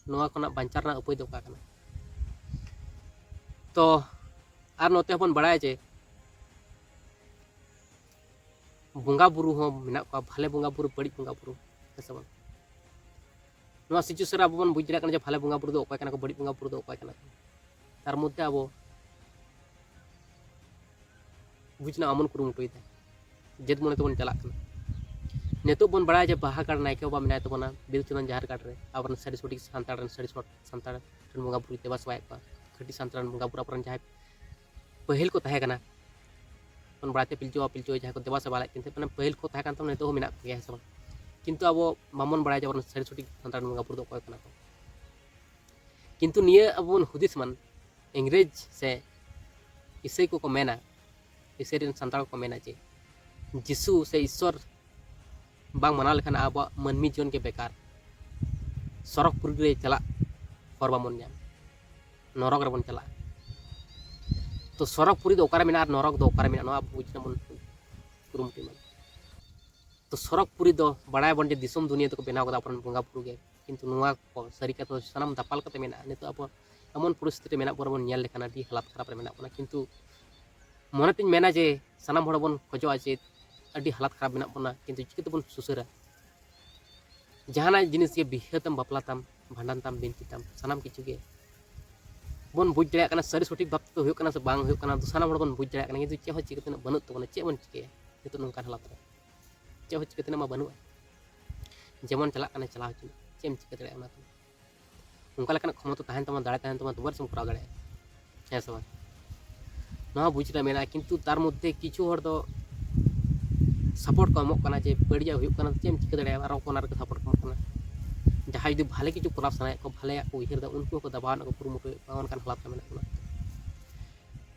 ᱱᱚᱣᱟ ᱠᱷᱚᱱᱟᱜ ᱵᱟᱧᱪᱟᱣ ᱨᱮᱱᱟᱜ ᱩᱯᱟᱹᱭ ᱫᱚ ᱚᱠᱟ ᱠᱟᱱᱟ᱾ ᱛᱚ ᱟᱨ ᱱᱚᱛᱮ ᱦᱚᱸᱵᱚᱱ ᱵᱟᱲᱟᱭᱟ ᱡᱮ ᱵᱚᱸᱜᱟ ᱵᱩᱨᱩ ᱦᱚᱸ ᱢᱮᱱᱟᱜ ᱠᱚᱣᱟ, ᱵᱷᱟᱞᱮ ᱵᱚᱸᱜᱟ ᱵᱩᱨᱩ, ᱵᱟᱹᱲᱤᱡ ᱵᱚᱸᱜᱟ ᱵᱩᱨᱩ, ᱦᱮᱸ ᱥᱮ ᱵᱟᱝ? ᱱᱚᱣᱟ ᱥᱤᱪᱩᱭᱮᱥᱚᱱ ᱨᱮ ᱟᱵᱚ ᱵᱚᱱ ᱵᱩᱡᱽ ᱫᱟᱲᱮᱭᱟᱜ ᱠᱟᱱᱟ ᱡᱮ ᱵᱷᱟᱞᱮ ᱵᱚᱸᱜᱟ ᱵᱩᱨᱩ ᱫᱚ ᱚᱠᱚᱭ ᱠᱟᱱᱟ ᱠᱚ, ᱵᱟᱹᱲᱤᱡ ᱵᱚᱸᱜᱟ ᱵᱩᱨᱩ ᱫᱚ ᱚᱠᱚᱭ ᱠᱟᱱᱟ ᱠᱚ᱾ ᱛᱟᱨ ᱢᱚᱫᱽᱫᱷᱮ ᱟᱵᱚ ᱵᱩᱡᱽ ᱨᱮᱱᱟᱜ ᱵᱟᱵᱚᱱ ᱠᱩᱨᱩᱢᱩᱴᱩᱭᱮᱫᱟ, ᱡᱮᱫ ᱢᱚᱱᱮ ᱛᱮᱵᱚᱱ ᱪᱟᱞᱟᱜ ᱠᱟᱱᱟ᱾ ᱱᱤᱛᱚᱜ ᱵᱚᱱ ᱵᱟᱲᱟᱭᱟ ᱡᱮ ᱵᱟᱦᱟ ᱜᱟᱲ ᱱᱟᱭᱠᱮ ᱵᱟᱵᱟ ᱢᱮᱱᱟᱭ ᱛᱟᱵᱚᱱᱟ, ᱵᱤᱫᱩ ᱪᱟᱸᱫᱟᱱ ᱡᱟᱦᱮᱨ ᱜᱟᱲ ᱨᱮ ᱟᱵᱚᱨᱮᱱ ᱥᱟᱹᱨᱤ ᱥᱚᱴᱷᱤᱠ ᱥᱟᱱᱛᱟᱲ ᱨᱮᱱ, ᱥᱟᱹᱨᱤ ᱥᱚᱴ ᱥᱟᱱᱛᱟᱲ ᱨᱮᱱ ᱵᱚᱸᱜᱟ ᱵᱩᱨᱩᱭ ᱫᱮᱵᱟ ᱥᱮᱵᱟᱭᱮᱫ ᱠᱚᱣᱟ᱾ ᱠᱷᱟᱹᱴᱤ ᱥᱟᱱᱛᱟᱲ ᱨᱮᱱ ᱵᱚᱸᱜᱟ ᱵᱩᱨᱩ ᱟᱵᱚᱨᱮᱱ ᱡᱟᱦᱟᱸᱭ ᱯᱟᱹᱦᱤᱞ ᱠᱚ ᱛᱟᱦᱮᱸ ᱠᱟᱱᱟ, ᱵᱚᱱ ᱵᱟᱲᱟᱭ ᱛᱮ ᱯᱤᱞᱪᱩ ᱵᱟᱵᱟ ᱯᱤᱞᱪᱩ ᱟᱭᱳ ᱡᱟᱦᱟᱸᱭ ᱠᱚ ᱫᱮᱵᱟ ᱥᱮᱵᱟ ᱞᱮᱫ ᱠᱤᱱ ᱛᱟᱦᱮᱸᱫ, ᱢᱟᱱᱮ ᱯᱟᱹᱦᱤᱞ ᱠᱚ ᱛᱟᱦᱮᱸ ᱠᱟᱱ ᱛᱟᱵᱚᱱᱟ, ᱱᱤᱛᱚᱜ ᱦᱚᱸ ᱢᱮᱱᱟᱜ ᱠᱚᱜᱮᱭᱟ, ᱦᱮᱸ ᱥᱮ ᱵᱟᱝ? ᱠᱤᱱᱛᱩ ᱟᱵᱚ ᱵᱟᱵᱚᱱ ᱵᱟᱲᱟᱭᱟ ᱡᱮ ᱟᱵᱚᱨᱮᱱ ᱥᱟᱹᱨᱤ ᱥᱚᱴᱷᱤᱠ ᱥᱟᱱᱛᱟᱲ ᱨᱮᱱ ᱵᱚᱸᱜᱟ ᱵᱩᱨᱩ ᱫᱚ ᱚᱠᱚᱭ ᱠᱟᱱᱟ ᱠᱚ᱾ ᱠᱤᱱᱛᱩ ᱱᱤᱭᱟᱹ ᱟᱵᱚ ᱵᱚᱱ ᱦᱩᱫᱤᱥ ᱢᱟᱱ, ᱤᱝᱨᱮᱡᱽ ᱥᱮ ᱤᱥᱟᱹᱭ ᱠᱚᱠᱚ ᱢᱮᱱᱟ, ᱤᱥᱟᱹᱭ ᱨᱮᱱ ᱥᱟᱱᱛᱟᱲ ᱠᱚᱠᱚ ᱢᱮᱱᱟ ᱡᱮ ᱡᱤᱥᱩ ᱥᱮ ᱤᱥᱥᱚᱨ ᱵᱟᱝ ᱢᱟᱱᱟᱣ ᱞᱮᱠᱷᱟᱱ ᱟᱵᱚᱣᱟᱜ ᱢᱟᱹᱱᱢᱤ ᱡᱤᱭᱚᱱ ᱜᱮ ᱵᱮᱠᱟᱨ, ᱥᱚᱨᱚᱜᱽ ᱯᱩᱨᱤ ᱨᱮ ᱪᱟᱞᱟᱜ ᱦᱚᱨ ᱵᱟᱵᱚᱱ ᱧᱟᱢ, ᱱᱚᱨᱚᱠ ᱨᱮᱵᱚᱱ ᱪᱟᱞᱟᱜᱼᱟ᱾ ᱛᱚ ᱥᱚᱨᱚᱜᱽ ᱯᱩᱨᱤ ᱫᱚ ᱚᱠᱟᱨᱮ ᱢᱮᱱᱟᱜᱼᱟ ᱟᱨ ᱱᱚᱨᱚᱠ ᱫᱚ ᱚᱠᱟᱨᱮ ᱢᱮᱱᱟᱜᱼᱟ, ᱱᱚᱣᱟ ᱟᱵᱚ ᱵᱩᱡᱽ ᱨᱮᱱᱟᱜ ᱵᱚᱱ ᱠᱩᱨᱩᱢᱩᱴᱩᱭ ᱢᱟ᱾ ᱛᱚ ᱥᱚᱨᱚᱜᱽ ᱯᱩᱨᱤ ᱫᱚ ᱵᱟᱲᱟᱭᱟᱵᱚᱱ ᱡᱮ ᱫᱤᱥᱚᱢ ᱫᱩᱱᱤᱭᱟᱹ ᱫᱚᱠᱚ ᱵᱮᱱᱟᱣ ᱠᱟᱫᱟ ᱟᱵᱚᱨᱮᱱ ᱵᱚᱸᱜᱟ ᱵᱩᱨᱩ ᱜᱮ, ᱠᱤᱱᱛᱩ ᱱᱚᱣᱟ ᱠᱚ ᱥᱟᱹᱨᱤ ᱠᱟᱛᱷᱟ ᱫᱚ ᱥᱟᱱᱟᱢ ᱫᱟᱯᱟᱞ ᱠᱟᱛᱮ ᱢᱮᱱᱟᱜᱼᱟ᱾ ᱱᱤᱛᱚᱜ ᱟᱵᱚ ᱮᱢᱚᱱ ᱯᱚᱨᱤᱥᱛᱷᱤᱛᱤ ᱨᱮ ᱢᱮᱱᱟᱜ ᱵᱚᱱᱟ, ᱵᱚᱱ ᱧᱮᱞ ᱞᱮᱠᱷᱟᱱ ᱟᱹᱰᱤ ᱦᱟᱞᱟᱛ ᱠᱷᱟᱨᱟᱯ ᱨᱮ ᱢᱮᱱᱟᱜ ᱵᱚᱱᱟ, ᱠᱤᱱᱛᱩ ᱢᱚᱱᱮ ᱛᱤᱧ ᱢᱮᱱᱟ ᱡᱮ ᱥᱟᱱᱟᱢ ᱦᱚᱲ ᱵᱚᱱ ᱠᱷᱚᱡᱚᱜᱼᱟ ᱡᱮ ᱟᱹᱰᱤ ᱦᱟᱞᱟᱛ ᱠᱷᱟᱨᱟᱯ ᱢᱮᱱᱟᱜ ᱵᱚᱱᱟ, ᱠᱤᱱᱛᱩ ᱪᱤᱠᱟᱹ ᱛᱮᱵᱚᱱ ᱥᱩᱥᱟᱹᱨᱟ? ᱡᱟᱦᱟᱱᱟᱜ ᱡᱤᱱᱤᱥ ᱜᱮ, ᱵᱤᱦᱟᱹ ᱛᱟᱢ, ᱵᱟᱯᱞᱟ ᱛᱟᱢ, ᱵᱷᱟᱸᱰᱟᱱ ᱛᱟᱢ, ᱵᱤᱱᱛᱤ ᱛᱟᱢ, ᱥᱟᱱᱟᱢ ᱠᱤᱪᱷᱩ ᱜᱮ ᱵᱚᱱ ᱵᱩᱡᱽ ᱫᱟᱲᱮᱭᱟᱜ ᱠᱟᱱᱟ ᱥᱟᱹᱨᱤ ᱥᱚᱴᱷᱤᱠ ᱵᱷᱟᱵᱽ ᱛᱮᱫᱚ ᱦᱩᱭᱩᱜ ᱠᱟᱱᱟ ᱥᱮ ᱵᱟᱝ ᱦᱩᱭᱩᱜ ᱠᱟᱱᱟ, ᱥᱟᱱᱟᱢ ᱦᱚᱲ ᱵᱚᱱ ᱵᱩᱡᱽ ᱫᱟᱲᱮᱭᱟᱜ ᱠᱟᱱᱟ, ᱠᱤᱱᱛᱩ ᱪᱮᱫ ᱦᱚᱸ ᱪᱤᱠᱟᱹ ᱛᱮᱱᱟᱜ ᱵᱟᱹᱱᱩᱜ ᱛᱟᱵᱚᱱᱟ, ᱪᱮᱫ ᱵᱚᱱ ᱪᱤᱠᱟᱹᱭᱟ? ᱱᱤᱛᱚᱜ ᱱᱚᱝᱠᱟᱱ ᱦᱟᱞᱚᱛ ᱨᱮ ᱪᱮᱫ ᱦᱚᱸ ᱪᱤᱠᱟᱹ ᱛᱮᱱᱟᱜ ᱢᱟ ᱵᱟᱹᱱᱩᱜᱼᱟ᱾ ᱡᱮᱢᱚᱱ ᱪᱟᱞᱟᱜ ᱠᱟᱱᱟ ᱪᱟᱞᱟᱣ ᱦᱚᱪᱚᱱᱤᱡ, ᱪᱮᱫ ᱮᱢ ᱪᱤᱠᱟᱹ ᱫᱟᱲᱮᱭᱟᱜᱼᱟ? ᱚᱱᱟ ᱛᱮ ᱚᱱᱠᱟ ᱞᱮᱠᱟᱱᱟᱜ ᱠᱷᱚᱢᱚᱛᱟ ᱛᱟᱦᱮᱱ ᱛᱟᱢᱟ, ᱫᱟᱲᱮ ᱛᱟᱦᱮᱱ ᱛᱟᱢᱟ, ᱛᱚᱵᱮ ᱨᱮᱥᱮᱢ ᱠᱚᱨᱟᱣ ᱫᱟᱲᱮᱭᱟᱜᱼᱟ, ᱦᱮᱸ ᱥᱮ ᱵᱟᱝ? ᱱᱚᱣᱟ ᱵᱩᱡᱽ ᱨᱮᱱᱟᱜ ᱢᱮᱱᱟᱜᱼᱟ, ᱠᱤᱱᱛᱩ ᱛᱟᱨ ᱢᱚᱫᱽᱫᱷᱮ ᱠᱤᱪᱷᱩ ᱦᱚᱲ ᱫᱚ ᱥᱟᱯᱳᱨᱴ ᱠᱚ ᱮᱢᱚᱜ ᱠᱟᱱᱟ ᱡᱮ ᱵᱟᱹᱲᱤᱡᱟᱜ ᱦᱩᱭᱩᱜ ᱠᱟᱱᱟ, ᱪᱮᱫ ᱮᱢ ᱪᱤᱠᱟᱹ ᱫᱟᱲᱮᱭᱟᱜᱼᱟ, ᱟᱨ ᱚᱱᱟ ᱨᱮᱜᱮ ᱥᱟᱯᱳᱨᱴ ᱠᱚ ᱮᱢᱚᱜ ᱠᱟᱱᱟ᱾ ᱡᱟᱦᱟᱸᱭ ᱡᱩᱫᱤ ᱵᱷᱟᱞᱮ ᱠᱤᱪᱷᱩ ᱠᱚᱨᱟᱣ ᱥᱟᱱᱟᱭᱮᱫ ᱠᱚᱣᱟ, ᱵᱷᱟᱞᱮᱭᱟᱜ ᱠᱚ ᱩᱭᱦᱟᱹᱨ ᱮᱫᱟ, ᱩᱱᱠᱩ ᱦᱚᱸᱠᱚ ᱫᱟᱵᱟᱣ ᱨᱮᱱᱟᱜ ᱠᱚ ᱠᱩᱨᱩᱢᱩᱴᱩᱭᱮᱫ ᱠᱚᱣᱟ, ᱚᱱᱠᱟᱱ ᱦᱟᱞᱟᱛ ᱨᱮ ᱢᱮᱱᱟᱜ ᱵᱚᱱᱟ᱾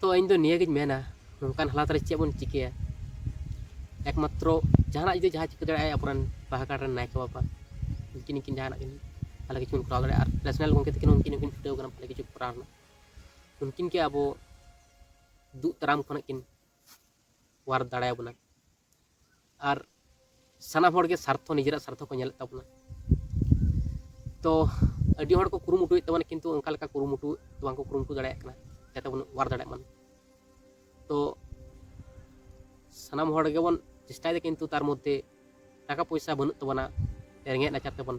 ᱛᱚ ᱤᱧ ᱫᱚ ᱱᱤᱭᱟᱹᱜᱤᱧ ᱢᱮᱱᱟ, ᱱᱚᱝᱠᱟᱱ ᱦᱟᱞᱟᱛ ᱨᱮ ᱪᱮᱫ ᱵᱚᱱ ᱪᱤᱠᱟᱹᱭᱟ? ᱮᱠᱢᱟᱛᱨᱚ ᱡᱟᱦᱟᱱᱟᱜ ᱡᱩᱫᱤ ᱡᱟᱦᱟᱸ ᱪᱤᱠᱟᱹ ᱫᱟᱲᱮᱭᱟᱜᱼᱟᱭ ᱟᱵᱚᱨᱮᱱ ᱵᱟᱦᱟ ᱜᱟᱲ ᱨᱮᱱ ᱱᱟᱭᱠᱮ ᱵᱟᱵᱟ, ᱩᱱᱠᱤᱱ ᱠᱤᱱ ᱡᱟᱦᱟᱱᱟᱜ ᱠᱤᱱ ᱵᱷᱟᱞᱮ ᱠᱤᱪᱷᱩ ᱠᱤᱱ ᱠᱚᱨᱟᱣ ᱫᱟᱲᱮᱭᱟᱜᱼᱟ, ᱟᱨ ᱯᱟᱨᱥᱚᱱᱟᱞ ᱜᱚᱢᱠᱮ ᱛᱟᱹᱠᱤᱱ ᱩᱱᱠᱤᱱ ᱦᱚᱸᱠᱤᱱ ᱪᱷᱩᱴᱟᱹᱣ ᱠᱟᱱᱟ ᱵᱷᱟᱞᱮ ᱠᱤᱪᱷᱩ ᱠᱚᱨᱟᱣ ᱨᱮᱱᱟᱜ᱾ ᱩᱱᱠᱤᱱ ᱜᱮ ᱟᱵᱚ ᱫᱩᱜ ᱫᱟᱨᱟᱢ ᱠᱷᱚᱱᱟᱜ ᱠᱤᱱ ᱚᱣᱟᱨ ᱫᱟᱲᱮᱭᱟᱵᱚᱱᱟ᱾ ᱟᱨ ᱥᱟᱱᱟᱢ ᱦᱚᱲ ᱜᱮ ᱥᱟᱨᱛᱷᱚ, ᱱᱤᱡᱮᱨᱟᱜ ᱥᱟᱨᱛᱷᱚ ᱠᱚ ᱧᱮᱞᱮᱫ ᱛᱟᱵᱚᱱᱟ᱾ ᱛᱚ ᱟᱹᱰᱤ ᱦᱚᱲ ᱠᱚ ᱠᱩᱨᱩᱢᱩᱴᱩᱭᱮᱫ ᱛᱟᱵᱚᱱᱟ, ᱠᱤᱱᱛᱩ ᱚᱱᱠᱟ ᱞᱮᱠᱟ ᱠᱩᱨᱩᱢᱩᱴᱩ ᱫᱚ ᱵᱟᱝ ᱠᱚ ᱠᱩᱨᱩᱢᱩᱴᱩ ᱫᱟᱲᱮᱭᱟᱜ ᱠᱟᱱᱟ ᱡᱟᱛᱮ ᱵᱚᱱ ᱚᱣᱟᱨ ᱫᱟᱲᱮᱭᱟᱜ ᱢᱟ᱾ ᱛᱚ ᱥᱟᱱᱟᱢ ᱦᱚᱲ ᱜᱮᱵᱚᱱ ᱪᱮᱥᱴᱟᱭᱮᱫᱟ, ᱠᱤᱱᱛᱩ ᱛᱟᱨ ᱢᱚᱫᱽᱫᱷᱮ ᱴᱟᱠᱟ ᱯᱚᱭᱥᱟ ᱵᱟᱹᱱᱩᱜ ᱛᱟᱵᱚᱱᱟ, ᱨᱮᱸᱜᱮᱡ ᱱᱟᱪᱟᱨ ᱛᱮᱵᱚᱱ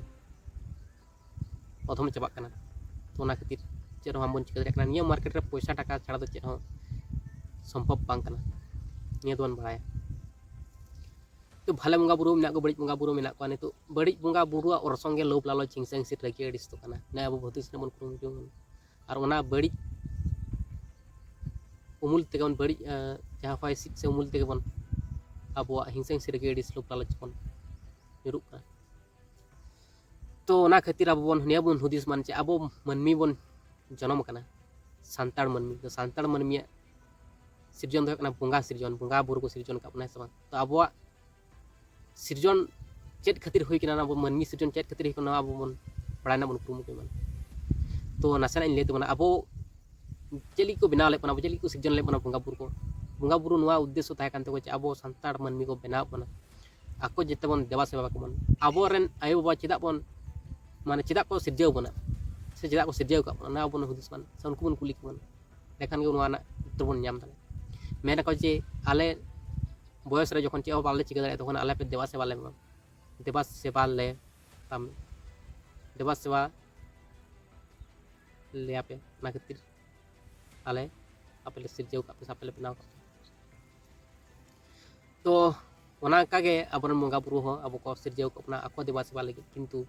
ᱚᱫᱷᱚᱢ ᱪᱟᱵᱟᱜ ᱠᱟᱱᱟ᱾ ᱛᱚ ᱚᱱᱟ ᱠᱷᱟᱹᱛᱤᱨ ᱪᱮᱫ ᱦᱚᱸ ᱵᱟᱝᱵᱚᱱ ᱪᱤᱠᱟᱹ ᱫᱟᱲᱮᱭᱟᱜ ᱠᱟᱱᱟ᱾ ᱱᱤᱭᱟᱹ ᱢᱟᱨᱠᱮᱴ ᱨᱮ ᱯᱚᱭᱥᱟ ᱴᱟᱠᱟ ᱪᱷᱟᱲᱟ ᱫᱚ ᱪᱮᱫ ᱦᱚᱸ ᱥᱚᱢᱵᱷᱚᱵ ᱵᱟᱝ ᱠᱟᱱᱟ, ᱱᱤᱭᱟᱹ ᱫᱚᱵᱚᱱ ᱵᱟᱲᱟᱭᱟ᱾ ᱛᱚ ᱵᱷᱟᱞᱮ ᱵᱚᱸᱜᱟ ᱵᱩᱨᱩ ᱢᱮᱱᱟᱜ ᱠᱚᱣᱟ, ᱵᱟᱹᱲᱤᱡ ᱵᱚᱸᱜᱟ ᱵᱩᱨᱩ ᱢᱮᱱᱟᱜ ᱠᱚᱣᱟ᱾ ᱱᱤᱛᱚᱜ ᱵᱟᱹᱲᱤᱡ ᱵᱚᱸᱜᱟ ᱵᱩᱨᱩᱣᱟᱜ ᱚᱨᱥᱚᱝ ᱜᱮ ᱞᱳᱵᱷ ᱞᱟᱞᱚᱪ, ᱦᱤᱝᱥᱟᱹ ᱦᱤᱝᱥᱤ, ᱨᱟᱹᱜᱤ ᱟᱹᱲᱤᱥ ᱫᱚ ᱠᱟᱱᱟ᱾ ᱱᱤᱭᱟᱹ ᱟᱵᱚ ᱵᱷᱚᱵᱤᱥᱥᱚᱛ ᱨᱮᱵᱚᱱ ᱠᱩᱨᱩᱢᱩᱴᱩ ᱠᱟᱱᱟ᱾ ᱟᱨ ᱚᱱᱟ ᱵᱟᱹᱲᱤᱡ ᱩᱢᱩᱞ ᱛᱮᱜᱮ ᱵᱚᱱ ᱵᱟᱹᱲᱤᱡ, ᱟᱸ, ᱡᱟᱦᱟᱸ ᱦᱚᱭ ᱦᱤᱸᱥᱤᱫ ᱥᱮ ᱩᱢᱩᱞ ᱛᱮᱜᱮ ᱵᱚᱱ ᱟᱵᱚᱣᱟᱜ ᱦᱤᱝᱥᱟᱹ ᱦᱤᱝᱥᱤ, ᱨᱟᱹᱜᱤ ᱟᱹᱲᱤᱥ, ᱞᱳᱵᱷ ᱞᱟᱞᱚᱪ ᱵᱚᱱ ᱧᱩᱨᱩᱜ ᱠᱟᱱᱟ᱾ ᱛᱚ ᱚᱱᱟ ᱠᱷᱟᱹᱛᱤᱨ ᱟᱵᱚ ᱵᱚᱱ, ᱱᱤᱭᱟᱹ ᱵᱚᱱ ᱦᱩᱫᱤᱥ ᱢᱟ ᱡᱮ ᱟᱵᱚ ᱢᱟᱹᱱᱢᱤ ᱵᱚᱱ ᱡᱚᱱᱚᱢ ᱟᱠᱟᱱᱟ, ᱥᱟᱱᱛᱟᱲ ᱢᱟᱹᱱᱢᱤ᱾ ᱛᱚ ᱥᱟᱱᱛᱟᱲ ᱢᱟᱹᱱᱢᱤᱭᱟᱜ ᱥᱤᱨᱡᱚᱱ ᱫᱚ ᱦᱩᱭᱩᱜ ᱠᱟᱱᱟ ᱵᱚᱸᱜᱟ ᱥᱤᱨᱡᱚᱱ, ᱵᱚᱸᱜᱟ ᱵᱩᱨᱩ ᱠᱚ ᱥᱤᱨᱡᱚᱱ ᱟᱠᱟᱫ ᱵᱚᱱᱟ, ᱦᱮᱸ ᱥᱮ ᱵᱟᱝ? ᱛᱚ ᱟᱵᱚᱣᱟᱜ ᱥᱤᱨᱡᱚᱱ ᱪᱮᱫ ᱠᱷᱟᱹᱛᱤᱨ ᱦᱩᱭ ᱠᱟᱱᱟ, ᱟᱵᱚ ᱢᱟᱹᱱᱢᱤ ᱥᱤᱨᱡᱚᱱ ᱪᱮᱫ ᱠᱷᱟᱹᱛᱤᱨ ᱦᱩᱭ ᱠᱟᱱᱟ, ᱱᱚᱣᱟ ᱟᱵᱚ ᱵᱚᱱ ᱵᱟᱲᱟᱭ ᱨᱮᱱᱟᱜ ᱵᱚᱱ ᱠᱩᱨᱩᱢᱩᱴᱩᱭ ᱢᱟ᱾ ᱛᱚ ᱱᱟᱥᱮᱱᱟᱜ ᱤᱧ ᱞᱟᱹᱭ ᱛᱟᱵᱚᱱᱟ, ᱟᱵᱚ ᱪᱮᱫ ᱞᱟᱹᱜᱤᱫ ᱠᱚ ᱵᱮᱱᱟᱣ ᱞᱮᱫ ᱵᱚᱱᱟ, ᱟᱵᱚ ᱪᱮᱫ ᱞᱟᱹᱜᱤᱫ ᱠᱚ ᱥᱤᱨᱡᱚᱱ ᱞᱮᱫ ᱵᱚᱱᱟ ᱵᱚᱸᱜᱟ ᱵᱩᱨᱩ ᱠᱚ? ᱵᱚᱸᱜᱟ ᱵᱩᱨᱩ ᱱᱚᱣᱟ ᱩᱫᱽᱫᱮᱥᱥᱚ ᱛᱟᱦᱮᱸ ᱠᱟᱱ ᱛᱟᱠᱚᱣᱟ ᱡᱮ ᱟᱵᱚ ᱥᱟᱱᱛᱟᱲ ᱢᱟᱹᱱᱢᱤ ᱠᱚ ᱵᱮᱱᱟᱣ ᱵᱚᱱᱟ, ᱟᱠᱚ ᱡᱟᱛᱮ ᱵᱚᱱ ᱫᱮᱵᱟ ᱥᱮᱵᱟ ᱠᱚᱢᱟ᱾ ᱟᱵᱚᱨᱮᱱ ᱟᱭᱳᱼᱵᱟᱵᱟ ᱪᱮᱫᱟᱜ ᱵᱚᱱ, ᱢᱟᱱᱮ ᱪᱮᱫᱟᱜ ᱠᱚ ᱥᱤᱨᱡᱟᱹᱣ ᱵᱚᱱᱟ, ᱥᱮ ᱪᱮᱫᱟᱜ ᱠᱚ ᱥᱤᱨᱡᱟᱹᱣ ᱟᱠᱟᱫ ᱵᱚᱱᱟ, ᱚᱱᱟ ᱵᱚᱱ ᱦᱩᱫᱤᱥ ᱢᱟ, ᱥᱮ ᱩᱱᱠᱩ ᱵᱚᱱ ᱠᱩᱞᱤ ᱠᱚᱣᱟ, ᱮᱸᱰᱮᱠᱷᱟᱱ ᱜᱮ ᱱᱚᱣᱟ ᱨᱮᱱᱟᱜ ᱩᱛᱛᱚᱨ ᱵᱚᱱ ᱧᱟᱢ ᱫᱟᱲᱮᱭᱟᱜᱼᱟ᱾ ᱢᱮᱱ ᱟᱠᱚ ᱡᱮ ᱟᱞᱮ ᱵᱚᱭᱚᱥ ᱨᱮ ᱡᱚᱠᱷᱚᱱ ᱪᱮᱫ ᱦᱚᱸ ᱵᱟᱞᱮ ᱪᱤᱠᱟᱹ ᱫᱟᱲᱮᱭᱟᱜᱼᱟ, ᱛᱚᱠᱷᱚᱱ ᱟᱞᱮ ᱯᱮ ᱫᱮᱵᱟ ᱥᱮᱵᱟ ᱞᱮ ᱢᱟ, ᱫᱮᱵᱟ ᱥᱮᱵᱟ ᱞᱮ ᱛᱟᱢ, ᱫᱮᱵᱟ ᱥᱮᱵᱟ ᱞᱮᱭᱟᱯᱮ, ᱚᱱᱟ ᱠᱷᱟᱹᱛᱤᱨ ᱟᱞᱮ ᱟᱯᱮ ᱞᱮ ᱥᱤᱨᱡᱟᱹᱣ ᱠᱟᱜ ᱯᱮ ᱥᱮ ᱟᱯᱮ ᱞᱮ ᱵᱮᱱᱟᱣ ᱠᱟᱜ ᱯᱮ᱾ ᱛᱚ ᱚᱱᱟ ᱚᱱᱠᱟᱜᱮ ᱟᱵᱚᱨᱮᱱ ᱵᱚᱸᱜᱟ ᱵᱩᱨᱩ ᱦᱚᱸ ᱟᱵᱚ ᱠᱚ ᱥᱤᱨᱡᱟᱹᱣ ᱟᱠᱟᱫ ᱵᱚᱱᱟ ᱟᱠᱚ ᱫᱮᱵᱟ ᱥᱮᱵᱟ ᱞᱟᱹᱜᱤᱫ, ᱠᱤᱱᱛᱩ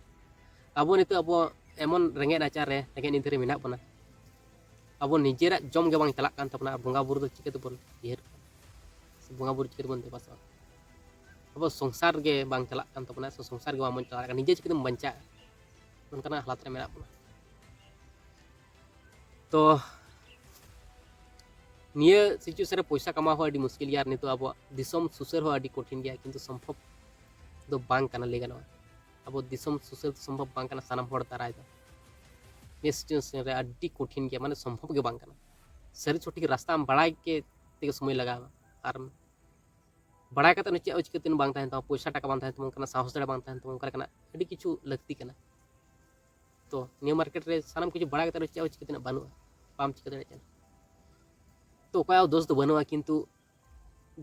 ᱟᱵᱚ ᱱᱤᱛᱚᱜ ᱟᱵᱚ ᱮᱢᱚᱱ ᱨᱮᱸᱜᱮᱡ ᱱᱟᱪᱟᱨ ᱨᱮ ᱨᱮᱸᱜᱮᱡ ᱱᱤᱫᱷᱟᱹ ᱨᱮ ᱢᱮᱱᱟᱜ ᱵᱚᱱᱟ, ᱟᱵᱚ ᱱᱤᱡᱮᱨᱟᱜ ᱡᱚᱢ ᱜᱮ ᱵᱟᱝ ᱪᱟᱞᱟᱜ ᱠᱟᱱ ᱛᱟᱵᱚᱱᱟ ᱟᱨ ᱵᱚᱸᱜᱟ ᱵᱩᱨᱩ ᱫᱚ ᱪᱤᱠᱟᱹ ᱛᱮᱵᱚᱱ ᱩᱭᱦᱟᱹᱨ ᱠᱚᱣᱟ ᱥᱮ ᱵᱚᱸᱜᱟ ᱵᱩᱨᱩ ᱪᱤᱠᱟᱹ ᱛᱮᱵᱚᱱ ᱫᱮᱵᱟ ᱥᱮᱵᱟ ᱠᱚᱣᱟ? ᱟᱵᱚ ᱥᱚᱝᱥᱟᱨ ᱜᱮ ᱵᱟᱝ ᱪᱟᱞᱟᱜ ᱠᱟᱱ ᱛᱟᱵᱚᱱᱟ ᱥᱮ ᱥᱚᱝᱥᱟᱨ ᱜᱮ ᱵᱟᱝᱵᱚᱱ ᱪᱟᱞᱟᱣ ᱫᱟᱲᱮᱭᱟᱜ ᱠᱟᱱᱟ, ᱱᱤᱡᱮ ᱪᱤᱠᱟᱹ ᱛᱮᱢ ᱵᱟᱧᱪᱟᱜᱼᱟ? ᱚᱱᱠᱟᱱᱟᱜ ᱦᱟᱞᱟᱛ ᱨᱮ ᱢᱮᱱᱟᱜ ᱵᱚᱱᱟ᱾ ᱛᱚ ᱱᱤᱭᱟᱹ ᱥᱤᱪᱩᱭᱮᱥᱚᱱ ᱨᱮ ᱯᱚᱭᱥᱟ ᱠᱟᱢᱟᱣ ᱦᱚᱸ ᱟᱹᱰᱤ ᱢᱩᱥᱠᱤᱞ ᱜᱮᱭᱟ᱾ ᱟᱨ ᱱᱤᱛᱚᱜ ᱟᱵᱚᱣᱟᱜ ᱫᱤᱥᱚᱢ ᱥᱩᱥᱟᱹᱨ ᱦᱚᱸ ᱟᱹᱰᱤ ᱠᱚᱴᱷᱤᱱ ᱜᱮᱭᱟ, ᱠᱤᱱᱛᱩ ᱥᱚᱢᱵᱷᱚᱵ ᱫᱚ ᱵᱟᱝ ᱠᱟᱱᱟ ᱞᱟᱹᱭ ᱜᱟᱱᱚᱜᱼᱟ᱾ ᱟᱵᱚ ᱫᱤᱥᱚᱢ ᱥᱩᱥᱟᱹᱨ ᱫᱚ ᱥᱚᱢᱵᱷᱚᱵ ᱵᱟᱝ ᱠᱟᱱᱟ ᱥᱟᱱᱟᱢ ᱦᱚᱲ ᱫᱟᱨᱟᱭ ᱫᱚ᱾ ᱱᱤᱭᱟᱹ ᱥᱤᱪᱩᱭᱮᱥᱚᱱ ᱨᱮ ᱟᱹᱰᱤ ᱠᱚᱴᱷᱤᱱ ᱜᱮᱭᱟ, ᱢᱟᱱᱮ ᱥᱚᱢᱵᱷᱚᱵ ᱜᱮ ᱵᱟᱝ ᱠᱟᱱᱟ᱾ ᱥᱟᱹᱨᱤ ᱥᱚᱴᱷᱤᱠ ᱨᱟᱥᱛᱟ ᱟᱢ ᱵᱟᱲᱟᱭ ᱜᱮ ᱛᱮᱜᱮ ᱥᱚᱢᱚᱭ ᱞᱟᱜᱟᱣ ᱟᱢᱟ᱾ ᱟᱨ ᱵᱟᱲᱟᱭ ᱠᱟᱛᱮ ᱦᱚᱸ ᱪᱮᱫ ᱦᱚᱸ ᱪᱤᱠᱟᱹᱛᱮ ᱵᱟᱝ ᱛᱟᱦᱮᱱ ᱛᱟᱢᱟ, ᱯᱚᱭᱥᱟ ᱴᱟᱠᱟ ᱵᱟᱝ ᱛᱟᱦᱮᱱ ᱛᱟᱢᱟ, ᱚᱱᱠᱟ ᱞᱮᱠᱟᱱᱟᱜ ᱟᱹᱰᱤ ᱠᱤᱪᱷᱩ ᱞᱟᱹᱠᱛᱤ ᱠᱟᱱᱟ᱾ ᱛᱚ ᱱᱤᱭᱟᱹ ᱢᱟᱨᱠᱮᱴ ᱨᱮ ᱥᱟᱱᱟᱢ ᱠᱤᱪᱷᱩ ᱵᱟᱲᱟᱭ ᱠᱟᱛᱮ ᱦᱚᱸ ᱪᱮᱫ ᱦᱚᱸ ᱪᱤᱠᱟᱹᱛᱮ ᱵᱟᱹᱱᱩᱜᱼᱟ, ᱵᱟᱢ ᱪᱤᱠᱟᱹ ᱫᱟᱲᱮᱭᱟᱜ ᱠᱟᱱᱟ᱾ ᱛᱚ ᱚᱠᱚᱭᱟᱜ ᱫᱳᱥ ᱫᱚ ᱵᱟᱹᱱᱩᱜᱼᱟ, ᱠᱤᱱᱛᱩ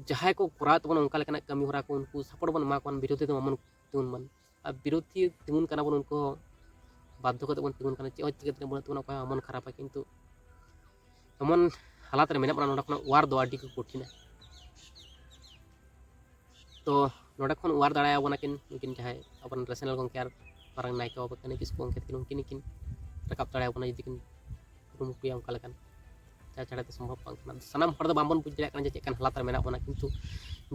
ᱡᱟᱦᱟᱸᱭ ᱠᱚ ᱠᱚᱨᱟᱣᱮᱫ ᱛᱟᱵᱚᱱᱟ ᱚᱱᱠᱟ ᱞᱮᱠᱟᱱᱟᱜ ᱠᱟᱹᱢᱤ ᱦᱚᱨᱟ ᱠᱚ, ᱩᱱᱠᱩ ᱥᱟᱯᱳᱨᱴ ᱵᱚᱱ ᱮᱢᱟ ᱠᱚᱣᱟ, ᱵᱤᱨᱳᱫᱷᱤ ᱫᱚ ᱵᱟᱵᱚᱱ ᱛᱤᱸᱜᱩᱱ ᱢᱟ᱾ ᱟᱨ ᱵᱤᱨᱳᱫᱷᱤ ᱛᱤᱸᱜᱩᱱ ᱠᱟᱱᱟ ᱵᱚᱱ, ᱩᱱᱠᱩ ᱦᱚᱸ ᱵᱟᱫᱽᱫᱷᱚ ᱠᱟᱛᱮ ᱵᱚᱱ ᱛᱤᱸᱜᱩᱱ ᱠᱟᱱᱟ, ᱪᱮᱫ ᱦᱚᱸ ᱪᱤᱠᱟᱹ ᱛᱮ ᱵᱟᱹᱱᱩᱜ ᱛᱟᱵᱚᱱᱟ, ᱚᱠᱚᱭ ᱦᱚᱸ ᱵᱟᱵᱚᱱ ᱠᱷᱟᱨᱟᱯᱟ, ᱠᱤᱱᱛᱩ ᱮᱢᱚᱱ ᱦᱟᱞᱟᱛ ᱨᱮ ᱢᱮᱱᱟᱜ ᱵᱚᱱᱟ, ᱱᱚᱰᱮ ᱠᱷᱚᱱᱟᱜ ᱚᱣᱟᱨ ᱫᱚ ᱟᱹᱰᱤ ᱜᱮ ᱠᱚᱴᱷᱤᱱᱟ᱾ ᱛᱚ ᱱᱚᱰᱮ ᱠᱷᱚᱱ ᱚᱣᱟᱨ ᱫᱟᱲᱮᱭᱟᱵᱚᱱᱟ ᱠᱤᱱ ᱩᱱᱠᱤᱱ ᱡᱟᱦᱟᱸᱭ ᱟᱵᱚᱨᱮᱱ ᱨᱮᱥᱱᱟᱞ ᱜᱚᱢᱠᱮ ᱟᱨ ᱢᱟᱨᱟᱝ ᱱᱟᱭᱠᱮ ᱵᱟᱵᱟ ᱠᱟᱹᱱᱟᱹᱭ ᱠᱤᱥᱠᱩ ᱜᱚᱢᱠᱮ ᱛᱟᱹᱠᱤᱱ, ᱩᱱᱠᱤᱱ ᱠᱤᱱ ᱨᱟᱠᱟᱵ ᱫᱟᱲᱮᱭᱟᱵᱚᱱᱟ ᱡᱩᱫᱤ ᱠᱤᱱ ᱠᱩᱨᱩᱢᱩᱴᱩᱭᱟ ᱚᱱᱠᱟ ᱞᱮᱠᱟᱱ᱾ ᱡᱟ ᱪᱷᱟᱲᱟ ᱫᱚ ᱥᱚᱢᱵᱷᱚᱵ ᱵᱟᱝ ᱠᱟᱱᱟ᱾ ᱥᱟᱱᱟᱢ ᱦᱚᱲ ᱫᱚ ᱵᱟᱝᱵᱚᱱ ᱵᱩᱡᱽ ᱫᱟᱲᱮᱭᱟᱜ ᱠᱟᱱᱟ ᱡᱮ ᱪᱮᱫ ᱞᱮᱠᱟᱱ ᱦᱟᱞᱟᱛ ᱨᱮ ᱢᱮᱱᱟᱜ ᱵᱚᱱᱟ, ᱠᱤᱱᱛᱩ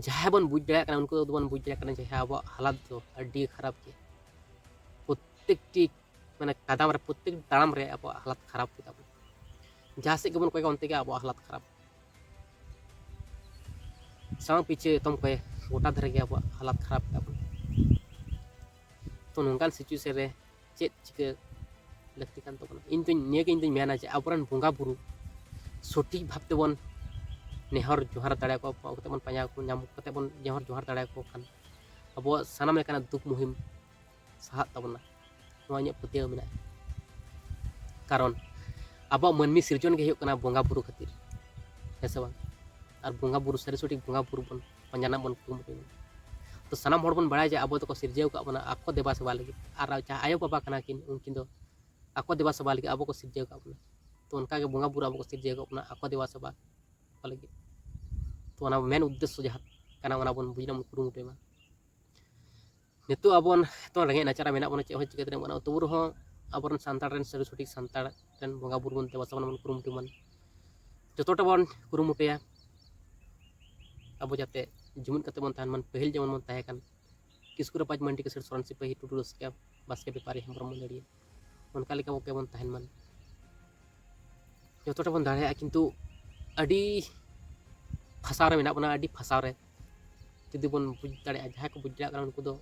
ᱡᱟᱦᱟᱸᱭ ᱵᱚᱱ ᱵᱩᱡᱽ ᱫᱟᱲᱮᱭᱟᱜ ᱠᱟᱱᱟ ᱩᱱᱠᱩ ᱫᱚᱵᱚᱱ ᱵᱩᱡᱽ ᱫᱟᱲᱮᱭᱟᱜ ᱠᱟᱱᱟ ᱡᱮ ᱦᱮᱸ ᱟᱵᱚᱣᱟᱜ ᱦᱟᱞᱟᱛ ᱫᱚ ᱟᱹᱰᱤ ᱠᱷᱟᱨᱟᱯ ᱜᱮᱭᱟ᱾ ᱯᱨᱚᱛᱮᱠᱴᱤ ᱢᱟᱱᱮ ᱠᱟᱫᱟᱢ ᱨᱮ, ᱯᱨᱚᱛᱮᱠᱴᱤ ᱛᱟᱲᱟᱢ ᱨᱮ ᱟᱵᱚᱣᱟᱜ ᱦᱟᱞᱟᱛ ᱠᱷᱟᱨᱟᱯ ᱜᱮᱛᱟ ᱵᱚᱱᱟ᱾ ᱡᱟᱦᱟᱸ ᱥᱮᱫ ᱜᱮᱵᱚᱱ ᱠᱚᱭᱚᱜᱟ ᱚᱱᱛᱮ ᱜᱮ ᱟᱵᱚᱣᱟᱜ ᱦᱟᱞᱟᱛ ᱠᱷᱟᱨᱟᱯ᱾ ᱥᱟᱢᱟᱝ ᱯᱤᱪᱷᱟᱹ ᱮᱛᱚᱢ ᱠᱚᱭᱮ ᱜᱚᱴᱟ ᱫᱷᱟᱨᱮ ᱜᱮ ᱟᱵᱚᱣᱟᱜ ᱦᱟᱞᱟᱛ ᱠᱷᱟᱨᱟᱯ ᱜᱮᱛᱟ ᱵᱚᱱᱟ᱾ ᱛᱚ ᱱᱚᱝᱠᱟᱱ ᱥᱤᱪᱩᱭᱮᱥᱚᱱ ᱨᱮ ᱪᱮᱫ ᱪᱤᱠᱟᱹ ᱞᱟᱹᱠᱛᱤ ᱠᱟᱱ ᱛᱟᱵᱚᱱᱟ? ᱤᱧ ᱫᱚᱧ ᱱᱤᱭᱟᱹ ᱜᱮ ᱤᱧ ᱫᱚᱧ ᱢᱮᱱᱟ ᱡᱮ ᱟᱵᱚᱨᱮᱱ ᱵᱚᱸᱜᱟ ᱵᱩᱨᱩ ᱥᱚᱴᱷᱤᱠ ᱵᱷᱟᱵᱽ ᱛᱮᱵᱚᱱ ᱱᱮᱦᱚᱨ ᱡᱚᱦᱟᱨ ᱫᱟᱲᱮᱭᱟᱠᱚᱣᱟ, ᱯᱟᱣ ᱠᱟᱛᱮ ᱵᱚᱱ ᱯᱟᱸᱡᱟ ᱠᱚ ᱧᱟᱢ ᱠᱟᱛᱮ ᱵᱚᱱ ᱱᱮᱦᱚᱨ ᱡᱚᱦᱟᱨ ᱫᱟᱲᱮᱭᱟᱠᱚ ᱠᱷᱟᱱ ᱟᱵᱚᱣᱟᱜ ᱥᱟᱱᱟᱢ ᱞᱮᱠᱟᱱᱟᱜ ᱫᱩᱠ ᱢᱩᱦᱤᱢ ᱥᱟᱦᱟᱜ ᱛᱟᱵᱚᱱᱟ, ᱱᱚᱣᱟ ᱤᱧᱟᱹᱜ ᱯᱟᱹᱛᱭᱟᱹᱣ ᱢᱮᱱᱟᱜᱼᱟ᱾ ᱠᱟᱨᱚᱱ ᱟᱵᱚᱣᱟᱜ ᱢᱟᱹᱱᱢᱤ ᱥᱤᱨᱡᱚᱱ ᱜᱮ ᱦᱩᱭᱩᱜ ᱠᱟᱱᱟ ᱵᱚᱸᱜᱟ ᱵᱩᱨᱩ ᱠᱷᱟᱹᱛᱤᱨ, ᱦᱮᱸ ᱥᱮ ᱵᱟᱝ? ᱟᱨ ᱵᱚᱸᱜᱟ ᱵᱩᱨᱩ ᱥᱟᱹᱨᱤ ᱥᱚᱴᱷᱤᱠ ᱵᱚᱸᱜᱟ ᱵᱩᱨᱩ ᱵᱚᱱ ᱯᱟᱸᱡᱟ ᱨᱮᱱᱟᱜ ᱵᱚᱱ ᱠᱩᱨᱩᱢᱩᱴᱩᱭ ᱢᱟ᱾ ᱛᱚ ᱥᱟᱱᱟᱢ ᱦᱚᱲ ᱵᱚᱱ ᱵᱟᱲᱟᱭᱟ ᱡᱮ ᱟᱵᱚ ᱫᱚᱠᱚ ᱥᱤᱨᱡᱟᱹᱣ ᱟᱠᱟᱫ ᱵᱚᱱᱟ ᱟᱠᱚ ᱫᱮᱵᱟ ᱥᱮᱵᱟ ᱞᱟᱹᱜᱤᱫ, ᱟᱨ ᱡᱟᱦᱟᱸ ᱟᱭᱳ ᱵᱟᱵᱟ ᱠᱟᱱᱟ ᱠᱤᱱ ᱩᱱᱠᱤᱱ ᱫᱚ ᱟᱠᱚ ᱫᱮᱵᱟ ᱥᱮᱵᱟ ᱞᱟᱹᱜᱤᱫ ᱟᱵᱚ ᱠᱚ ᱥᱤᱨᱡᱟᱹᱣ ᱟᱠᱟᱫ ᱵᱚᱱᱟ᱾ ᱛᱚ ᱚᱱᱠᱟᱜᱮ ᱵᱚᱸᱜᱟ ᱵᱩᱨᱩ ᱟᱵᱚ ᱠᱚ ᱥᱤᱨᱡᱟᱹᱣ ᱟᱠᱟᱫ ᱵᱚᱱᱟ ᱟᱠᱚ ᱫᱮᱵᱟ ᱥᱮᱵᱟ ᱞᱟᱹᱜᱤᱫ᱾ ᱛᱚ ᱚᱱᱟ ᱢᱮᱱ ᱩᱫᱽᱫᱮᱥᱥᱚ ᱡᱟᱦᱟᱸ ᱠᱟᱱᱟ, ᱚᱱᱟ ᱵᱚᱱ ᱵᱩᱡᱽ ᱨᱮᱱᱟᱜ ᱵᱚᱱ ᱠᱩᱨᱩᱢᱩᱴᱩᱭ ᱢᱟ᱾ ᱱᱤᱛᱚᱜ ᱟᱵᱚ ᱱᱤᱛᱚᱜ ᱨᱮᱸᱜᱮᱡ ᱱᱟᱪᱟᱨ ᱨᱮ ᱢᱮᱱᱟᱜ ᱵᱚᱱᱟ, ᱪᱮᱫ ᱦᱚᱸ ᱪᱤᱠᱟᱹ ᱫᱟᱲᱮᱭᱟᱜ ᱵᱟᱹᱱᱩᱜᱼᱟ, ᱛᱚᱵᱩ ᱨᱮᱦᱚᱸ ᱟᱵᱚᱨᱮᱱ ᱥᱟᱱᱛᱟᱲ ᱨᱮᱱ ᱥᱟᱹᱨᱤ ᱥᱚᱴᱷᱤᱠ ᱥᱟᱱᱛᱟᱲ ᱨᱮᱱ ᱵᱚᱸᱜᱟ ᱵᱩᱨᱩ ᱵᱚᱱ ᱫᱮᱵᱟ ᱥᱮᱵᱟ ᱵᱚᱱ ᱠᱩᱨᱩᱢᱩᱴᱩᱭ ᱢᱟ᱾ ᱡᱚᱛᱚᱴᱟ ᱵᱚᱱ ᱠᱩᱨᱩᱢᱩᱴᱩᱭᱟ ᱟᱵᱚ ᱡᱟᱛᱮ ᱡᱩᱢᱤᱫ ᱠᱟᱛᱮ ᱵᱚᱱ ᱛᱟᱦᱮᱱ ᱢᱟ, ᱯᱟᱹᱦᱤᱞ ᱡᱮᱢᱚᱱ ᱵᱚᱱ ᱛᱟᱦᱮᱸ ᱠᱟᱱ᱾ ᱠᱤᱥᱠᱩ ᱨᱟᱯᱟᱡᱽ ᱢᱟᱱᱰᱤ ᱠᱤᱥᱟᱹᱬ ᱥᱚᱨᱮᱱ ᱥᱤᱯᱟᱹᱦᱤ ᱴᱩᱰᱩ ᱨᱟᱹᱥᱠᱟᱹ ᱵᱟᱥᱠᱮ ᱵᱮᱯᱟᱨᱤ ᱦᱮᱢᱵᱨᱚᱢ ᱢᱟᱹᱫᱟᱹᱲᱤᱭᱟᱹ, ᱚᱱᱠᱟ ᱞᱮᱠᱟ ᱜᱮ ᱵᱚᱱ ᱛᱟᱦᱮᱱ ᱢᱟ᱾ ᱡᱚᱛᱚᱴᱟ ᱵᱚᱱ ᱫᱟᱲᱮᱭᱟᱜᱼᱟ, ᱠᱤᱱᱛᱩ ᱟᱹᱰᱤ ᱯᱷᱟᱥᱟᱣ ᱨᱮ ᱢᱮᱱᱟᱜ ᱵᱚᱱᱟ, ᱟᱹᱰᱤ ᱯᱷᱟᱥᱟᱣ ᱨᱮ᱾ ᱡᱩᱫᱤ ᱵᱚᱱ ᱵᱩᱡᱽ ᱫᱟᱲᱮᱭᱟᱜᱼᱟ, ᱡᱟᱦᱟᱸᱭ ᱠᱚ ᱵᱩᱡᱽ ᱫᱟᱲᱮᱭᱟᱜ ᱠᱟᱱᱟ ᱩᱱᱠᱩ ᱫᱚ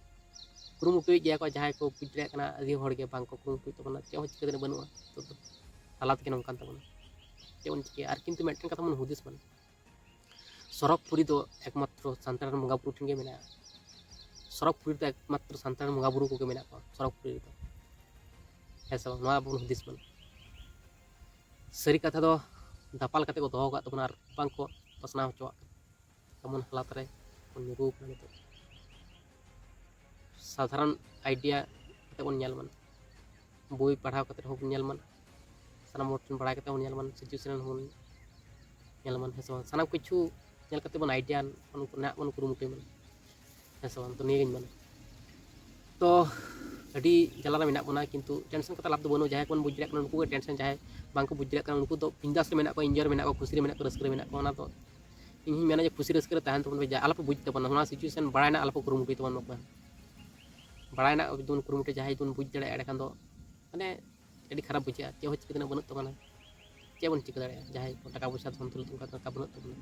ᱠᱩᱨᱩᱢᱩᱴᱩᱭᱮᱫ ᱜᱮᱭᱟ ᱠᱚ, ᱡᱟᱦᱟᱸᱭ ᱠᱚ ᱵᱩᱡᱽ ᱫᱟᱲᱮᱭᱟᱜ ᱠᱟᱱᱟ ᱟᱹᱰᱤ ᱦᱚᱲ ᱜᱮ ᱵᱟᱝ ᱠᱚ ᱠᱩᱨᱩᱢᱩᱴᱩᱭᱮᱫ ᱛᱟᱵᱚᱱᱟ, ᱪᱮᱫ ᱦᱚᱸ ᱪᱤᱠᱟᱹ ᱫᱟᱲᱮ ᱵᱟᱹᱱᱩᱜᱼᱟ᱾ ᱱᱤᱛᱚᱜ ᱫᱚ ᱦᱟᱞᱟᱛ ᱜᱮ ᱱᱚᱝᱠᱟᱱ ᱛᱟᱵᱚᱱᱟ, ᱪᱮᱫ ᱵᱚᱱ ᱪᱤᱠᱟᱹᱭᱟ? ᱟᱨ ᱠᱤᱱᱛᱩ ᱢᱤᱫᱴᱮᱱ ᱠᱟᱛᱷᱟ ᱵᱚᱱ ᱦᱩᱫᱤᱥ ᱢᱟ, ᱥᱚᱨᱚᱜᱽᱯᱩᱨᱤ ᱫᱚ ᱮᱠᱢᱟᱛᱨᱚ ᱥᱟᱱᱛᱟᱲ ᱨᱮᱱ ᱵᱚᱸᱜᱟ ᱵᱩᱨᱩ ᱴᱷᱮᱱ ᱜᱮ ᱢᱮᱱᱟᱜᱼᱟ᱾ ᱥᱚᱨᱚᱜᱽᱯᱩᱨᱤ ᱨᱮᱫᱚ ᱮᱠᱢᱟᱛᱨᱚ ᱥᱟᱱᱛᱟᱲ ᱨᱮᱱ ᱵᱚᱸᱜᱟ ᱵᱩᱨᱩ ᱠᱚᱜᱮ ᱢᱮᱱᱟᱜ ᱠᱚᱣᱟ ᱥᱚᱨᱚᱜᱽᱯᱩᱨᱤ ᱨᱮᱫᱚ, ᱦᱮᱸ ᱥᱮ ᱵᱟᱝ? ᱱᱚᱣᱟ ᱵᱚᱱ ᱦᱩᱫᱤᱥ ᱢᱟ᱾ ᱥᱟᱹᱨᱤ ᱠᱟᱛᱷᱟ ᱫᱚ ᱫᱟᱯᱟᱞ ᱠᱟᱛᱮ ᱠᱚ ᱫᱚᱦᱚ ᱟᱠᱟᱫ ᱛᱟᱵᱚᱱᱟ ᱟᱨ ᱵᱟᱝ ᱠᱚ ᱯᱟᱥᱱᱟᱣ ᱦᱚᱪᱚᱣᱟᱜ ᱠᱟᱱᱟ᱾ ᱮᱢᱚᱱ ᱦᱟᱞᱟᱛ ᱨᱮ ᱵᱚᱱ ᱧᱩᱨᱩ ᱟᱠᱟᱱᱟ ᱱᱤᱛᱚᱜ᱾ ᱥᱟᱫᱷᱟᱨᱚᱱ ᱟᱭᱰᱤᱭᱟ ᱠᱟᱛᱮ ᱵᱚᱱ ᱧᱮᱞ ᱢᱟ, ᱵᱳᱭ ᱯᱟᱲᱦᱟᱣ ᱠᱟᱛᱮ ᱦᱚᱸ ᱵᱚᱱ ᱧᱮᱞ ᱢᱟ, ᱥᱟᱱᱟᱢ ᱦᱚᱲ ᱴᱷᱮᱱ ᱵᱟᱲᱟᱭ ᱠᱟᱛᱮ ᱵᱚᱱ ᱧᱮᱞ ᱢᱟ, ᱥᱤᱪᱩᱭᱮᱥᱚᱱ ᱦᱚᱸᱵᱚᱱ ᱧᱮᱞ ᱢᱟ, ᱦᱮᱸ ᱥᱮ ᱵᱟᱝ? ᱥᱟᱱᱟᱢ ᱠᱤᱪᱷᱩ ᱧᱮᱞ ᱠᱟᱛᱮ ᱵᱚᱱ ᱟᱭᱰᱤᱭᱟ ᱱᱟᱦᱟᱜ ᱵᱚᱱ ᱠᱩᱨᱩᱢᱩᱴᱩᱭ ᱢᱟ, ᱦᱮᱸ ᱥᱮ ᱵᱟᱝ? ᱛᱚ ᱱᱤᱭᱟᱹᱜᱤᱧ ᱢᱮᱱᱟ᱾ ᱛᱚ ᱟᱹᱰᱤ ᱡᱟᱞᱟ ᱨᱮ ᱢᱮᱱᱟᱜ ᱵᱚᱱᱟ, ᱠᱤᱱᱛᱩ ᱴᱮᱱᱥᱚᱱ ᱠᱟᱛᱮ ᱞᱟᱵᱷ ᱫᱚ ᱵᱟᱹᱱᱩᱜᱼᱟ᱾ ᱡᱟᱦᱟᱸᱭ ᱠᱚᱵᱚᱱ ᱵᱩᱡᱽ ᱫᱟᱲᱮᱭᱟᱜ ᱠᱟᱱᱟ ᱩᱱᱠᱩ ᱜᱮ ᱴᱮᱱᱥᱚᱱ, ᱡᱟᱦᱟᱸᱭ ᱵᱟᱝᱠᱚ ᱵᱩᱡᱽ ᱫᱟᱲᱮᱭᱟᱜ ᱠᱟᱱᱟ ᱩᱱᱠᱩ ᱫᱚ ᱵᱤᱱᱫᱟᱥ ᱨᱮ ᱢᱮᱱᱟᱜ ᱠᱚᱣᱟ, ᱤᱱᱡᱚᱭ ᱨᱮ ᱢᱮᱱᱟᱜ ᱠᱚᱣᱟ, ᱠᱩᱥᱤ ᱨᱮ ᱢᱮᱱᱟᱜ ᱠᱚᱣᱟ, ᱨᱟᱹᱥᱠᱟᱹ ᱨᱮ ᱢᱮᱱᱟᱜ ᱠᱚᱣᱟ᱾ ᱚᱱᱟ ᱫᱚ ᱤᱧ ᱦᱚᱸᱧ ᱢᱮᱱᱟ ᱡᱮ ᱠᱩᱥᱤ ᱨᱟᱹᱥᱠᱟᱹ ᱨᱮ ᱛᱟᱦᱮᱱ ᱛᱟᱵᱚᱱ ᱯᱮ, ᱡᱟ ᱟᱞᱚᱯᱮ ᱵᱩᱡᱽ ᱛᱟᱵᱚᱱᱟ, ᱱᱚᱣᱟ ᱥᱤᱪᱩᱭᱮᱥᱚᱱ ᱵᱟᱲᱟᱭ ᱨᱮᱱᱟᱜ ᱟᱞᱚᱯᱮ ᱠᱩᱨᱩᱢᱩᱴᱩᱭ ᱛᱟᱵᱚᱱ ᱢᱟ᱾ ᱵᱟᱲᱟᱭ ᱨᱮᱱᱟᱜ ᱡᱩᱫᱤ ᱵᱚᱱ ᱠᱩᱨᱩᱢᱩᱴᱩᱭᱟ, ᱡᱟᱦᱟᱸᱭ ᱡᱩᱫᱤ ᱵᱚᱱ ᱵᱩᱡᱽ ᱫᱟᱲᱮᱭᱟᱜᱼᱟ, ᱮᱸᱰᱮᱠᱷᱟᱱ ᱫᱚ ᱢᱟᱱᱮ ᱟᱹᱰᱤ ᱠᱷᱟᱨᱟᱯ ᱵᱩᱡᱷᱟᱹᱜᱼᱟ᱾ ᱪᱮᱫ ᱦᱚᱸ ᱪᱤᱠᱟᱹ ᱛᱮᱱᱟᱜ ᱵᱟᱹᱱᱩᱜ ᱛᱟᱵᱚᱱᱟ, ᱪᱮᱫ ᱵᱚᱱ ᱪᱤᱠᱟᱹ ᱫᱟᱲᱮᱭᱟᱜᱼᱟ? ᱡᱟᱦᱟᱸᱭ ᱠᱚ ᱴᱟᱠᱟ ᱯᱚᱭᱥᱟ ᱫᱷᱚᱱ ᱫᱚᱞᱚᱛ ᱚᱱᱠᱟ ᱴᱟᱠᱟ ᱵᱟᱹᱱᱩᱜ ᱛᱟᱵᱚᱱᱟ,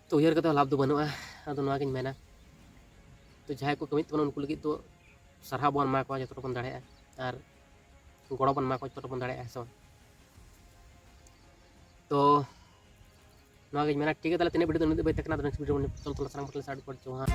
ᱛᱚ ᱩᱭᱦᱟᱹᱨ ᱠᱟᱛᱮ ᱦᱚᱸ ᱞᱟᱵᱷ ᱫᱚ ᱵᱟᱹᱱᱩᱜᱼᱟ᱾ ᱟᱫᱚ ᱱᱚᱣᱟ ᱜᱤᱧ ᱢᱮᱱᱟ, ᱛᱚ ᱡᱟᱦᱟᱸᱭ ᱠᱚ ᱠᱟᱹᱢᱤᱭᱮᱫ ᱛᱟᱵᱚᱱᱟ ᱩᱱᱠᱩ ᱞᱟᱹᱜᱤᱫ ᱫᱚ ᱥᱟᱨᱦᱟᱣ ᱵᱚᱱ ᱮᱢᱟ ᱠᱚᱣᱟ ᱡᱚᱛᱚ ᱴᱩᱠᱩ ᱵᱚᱱ ᱫᱟᱲᱮᱭᱟᱜᱼᱟ, ᱟᱨ ᱜᱚᱲᱚ ᱵᱚᱱ ᱮᱢᱟ ᱠᱚᱣᱟ ᱡᱚᱛᱚ ᱴᱩᱠᱩ ᱵᱚᱱ ᱫᱟᱲᱮᱭᱟᱜᱼᱟ, ᱦᱮᱸ ᱥᱮ ᱵᱟᱝ? ᱛᱚ ᱱᱚᱣᱟ ᱜᱤᱧ ᱢᱮᱱᱟ, ᱴᱷᱤᱠ ᱜᱮᱭᱟ, ᱛᱟᱦᱚᱞᱮ ᱛᱤᱱᱟᱹᱜ ᱵᱷᱤᱰᱤᱭᱳ ᱫᱚ ᱱᱤᱱᱟᱹᱜ ᱫᱷᱟᱹᱵᱤᱡ ᱛᱟᱦᱮᱸ ᱠᱟᱱᱟ᱾ ᱟᱫᱚ next video ᱨᱮ ᱵᱚᱱ ᱧᱟᱯᱟᱢᱟ᱾ ᱥᱟᱱᱟᱢ ᱠᱚᱴᱷᱮᱱ ᱥᱟᱹᱰᱤ ᱠᱚ ᱡᱚᱦᱟᱨ᱾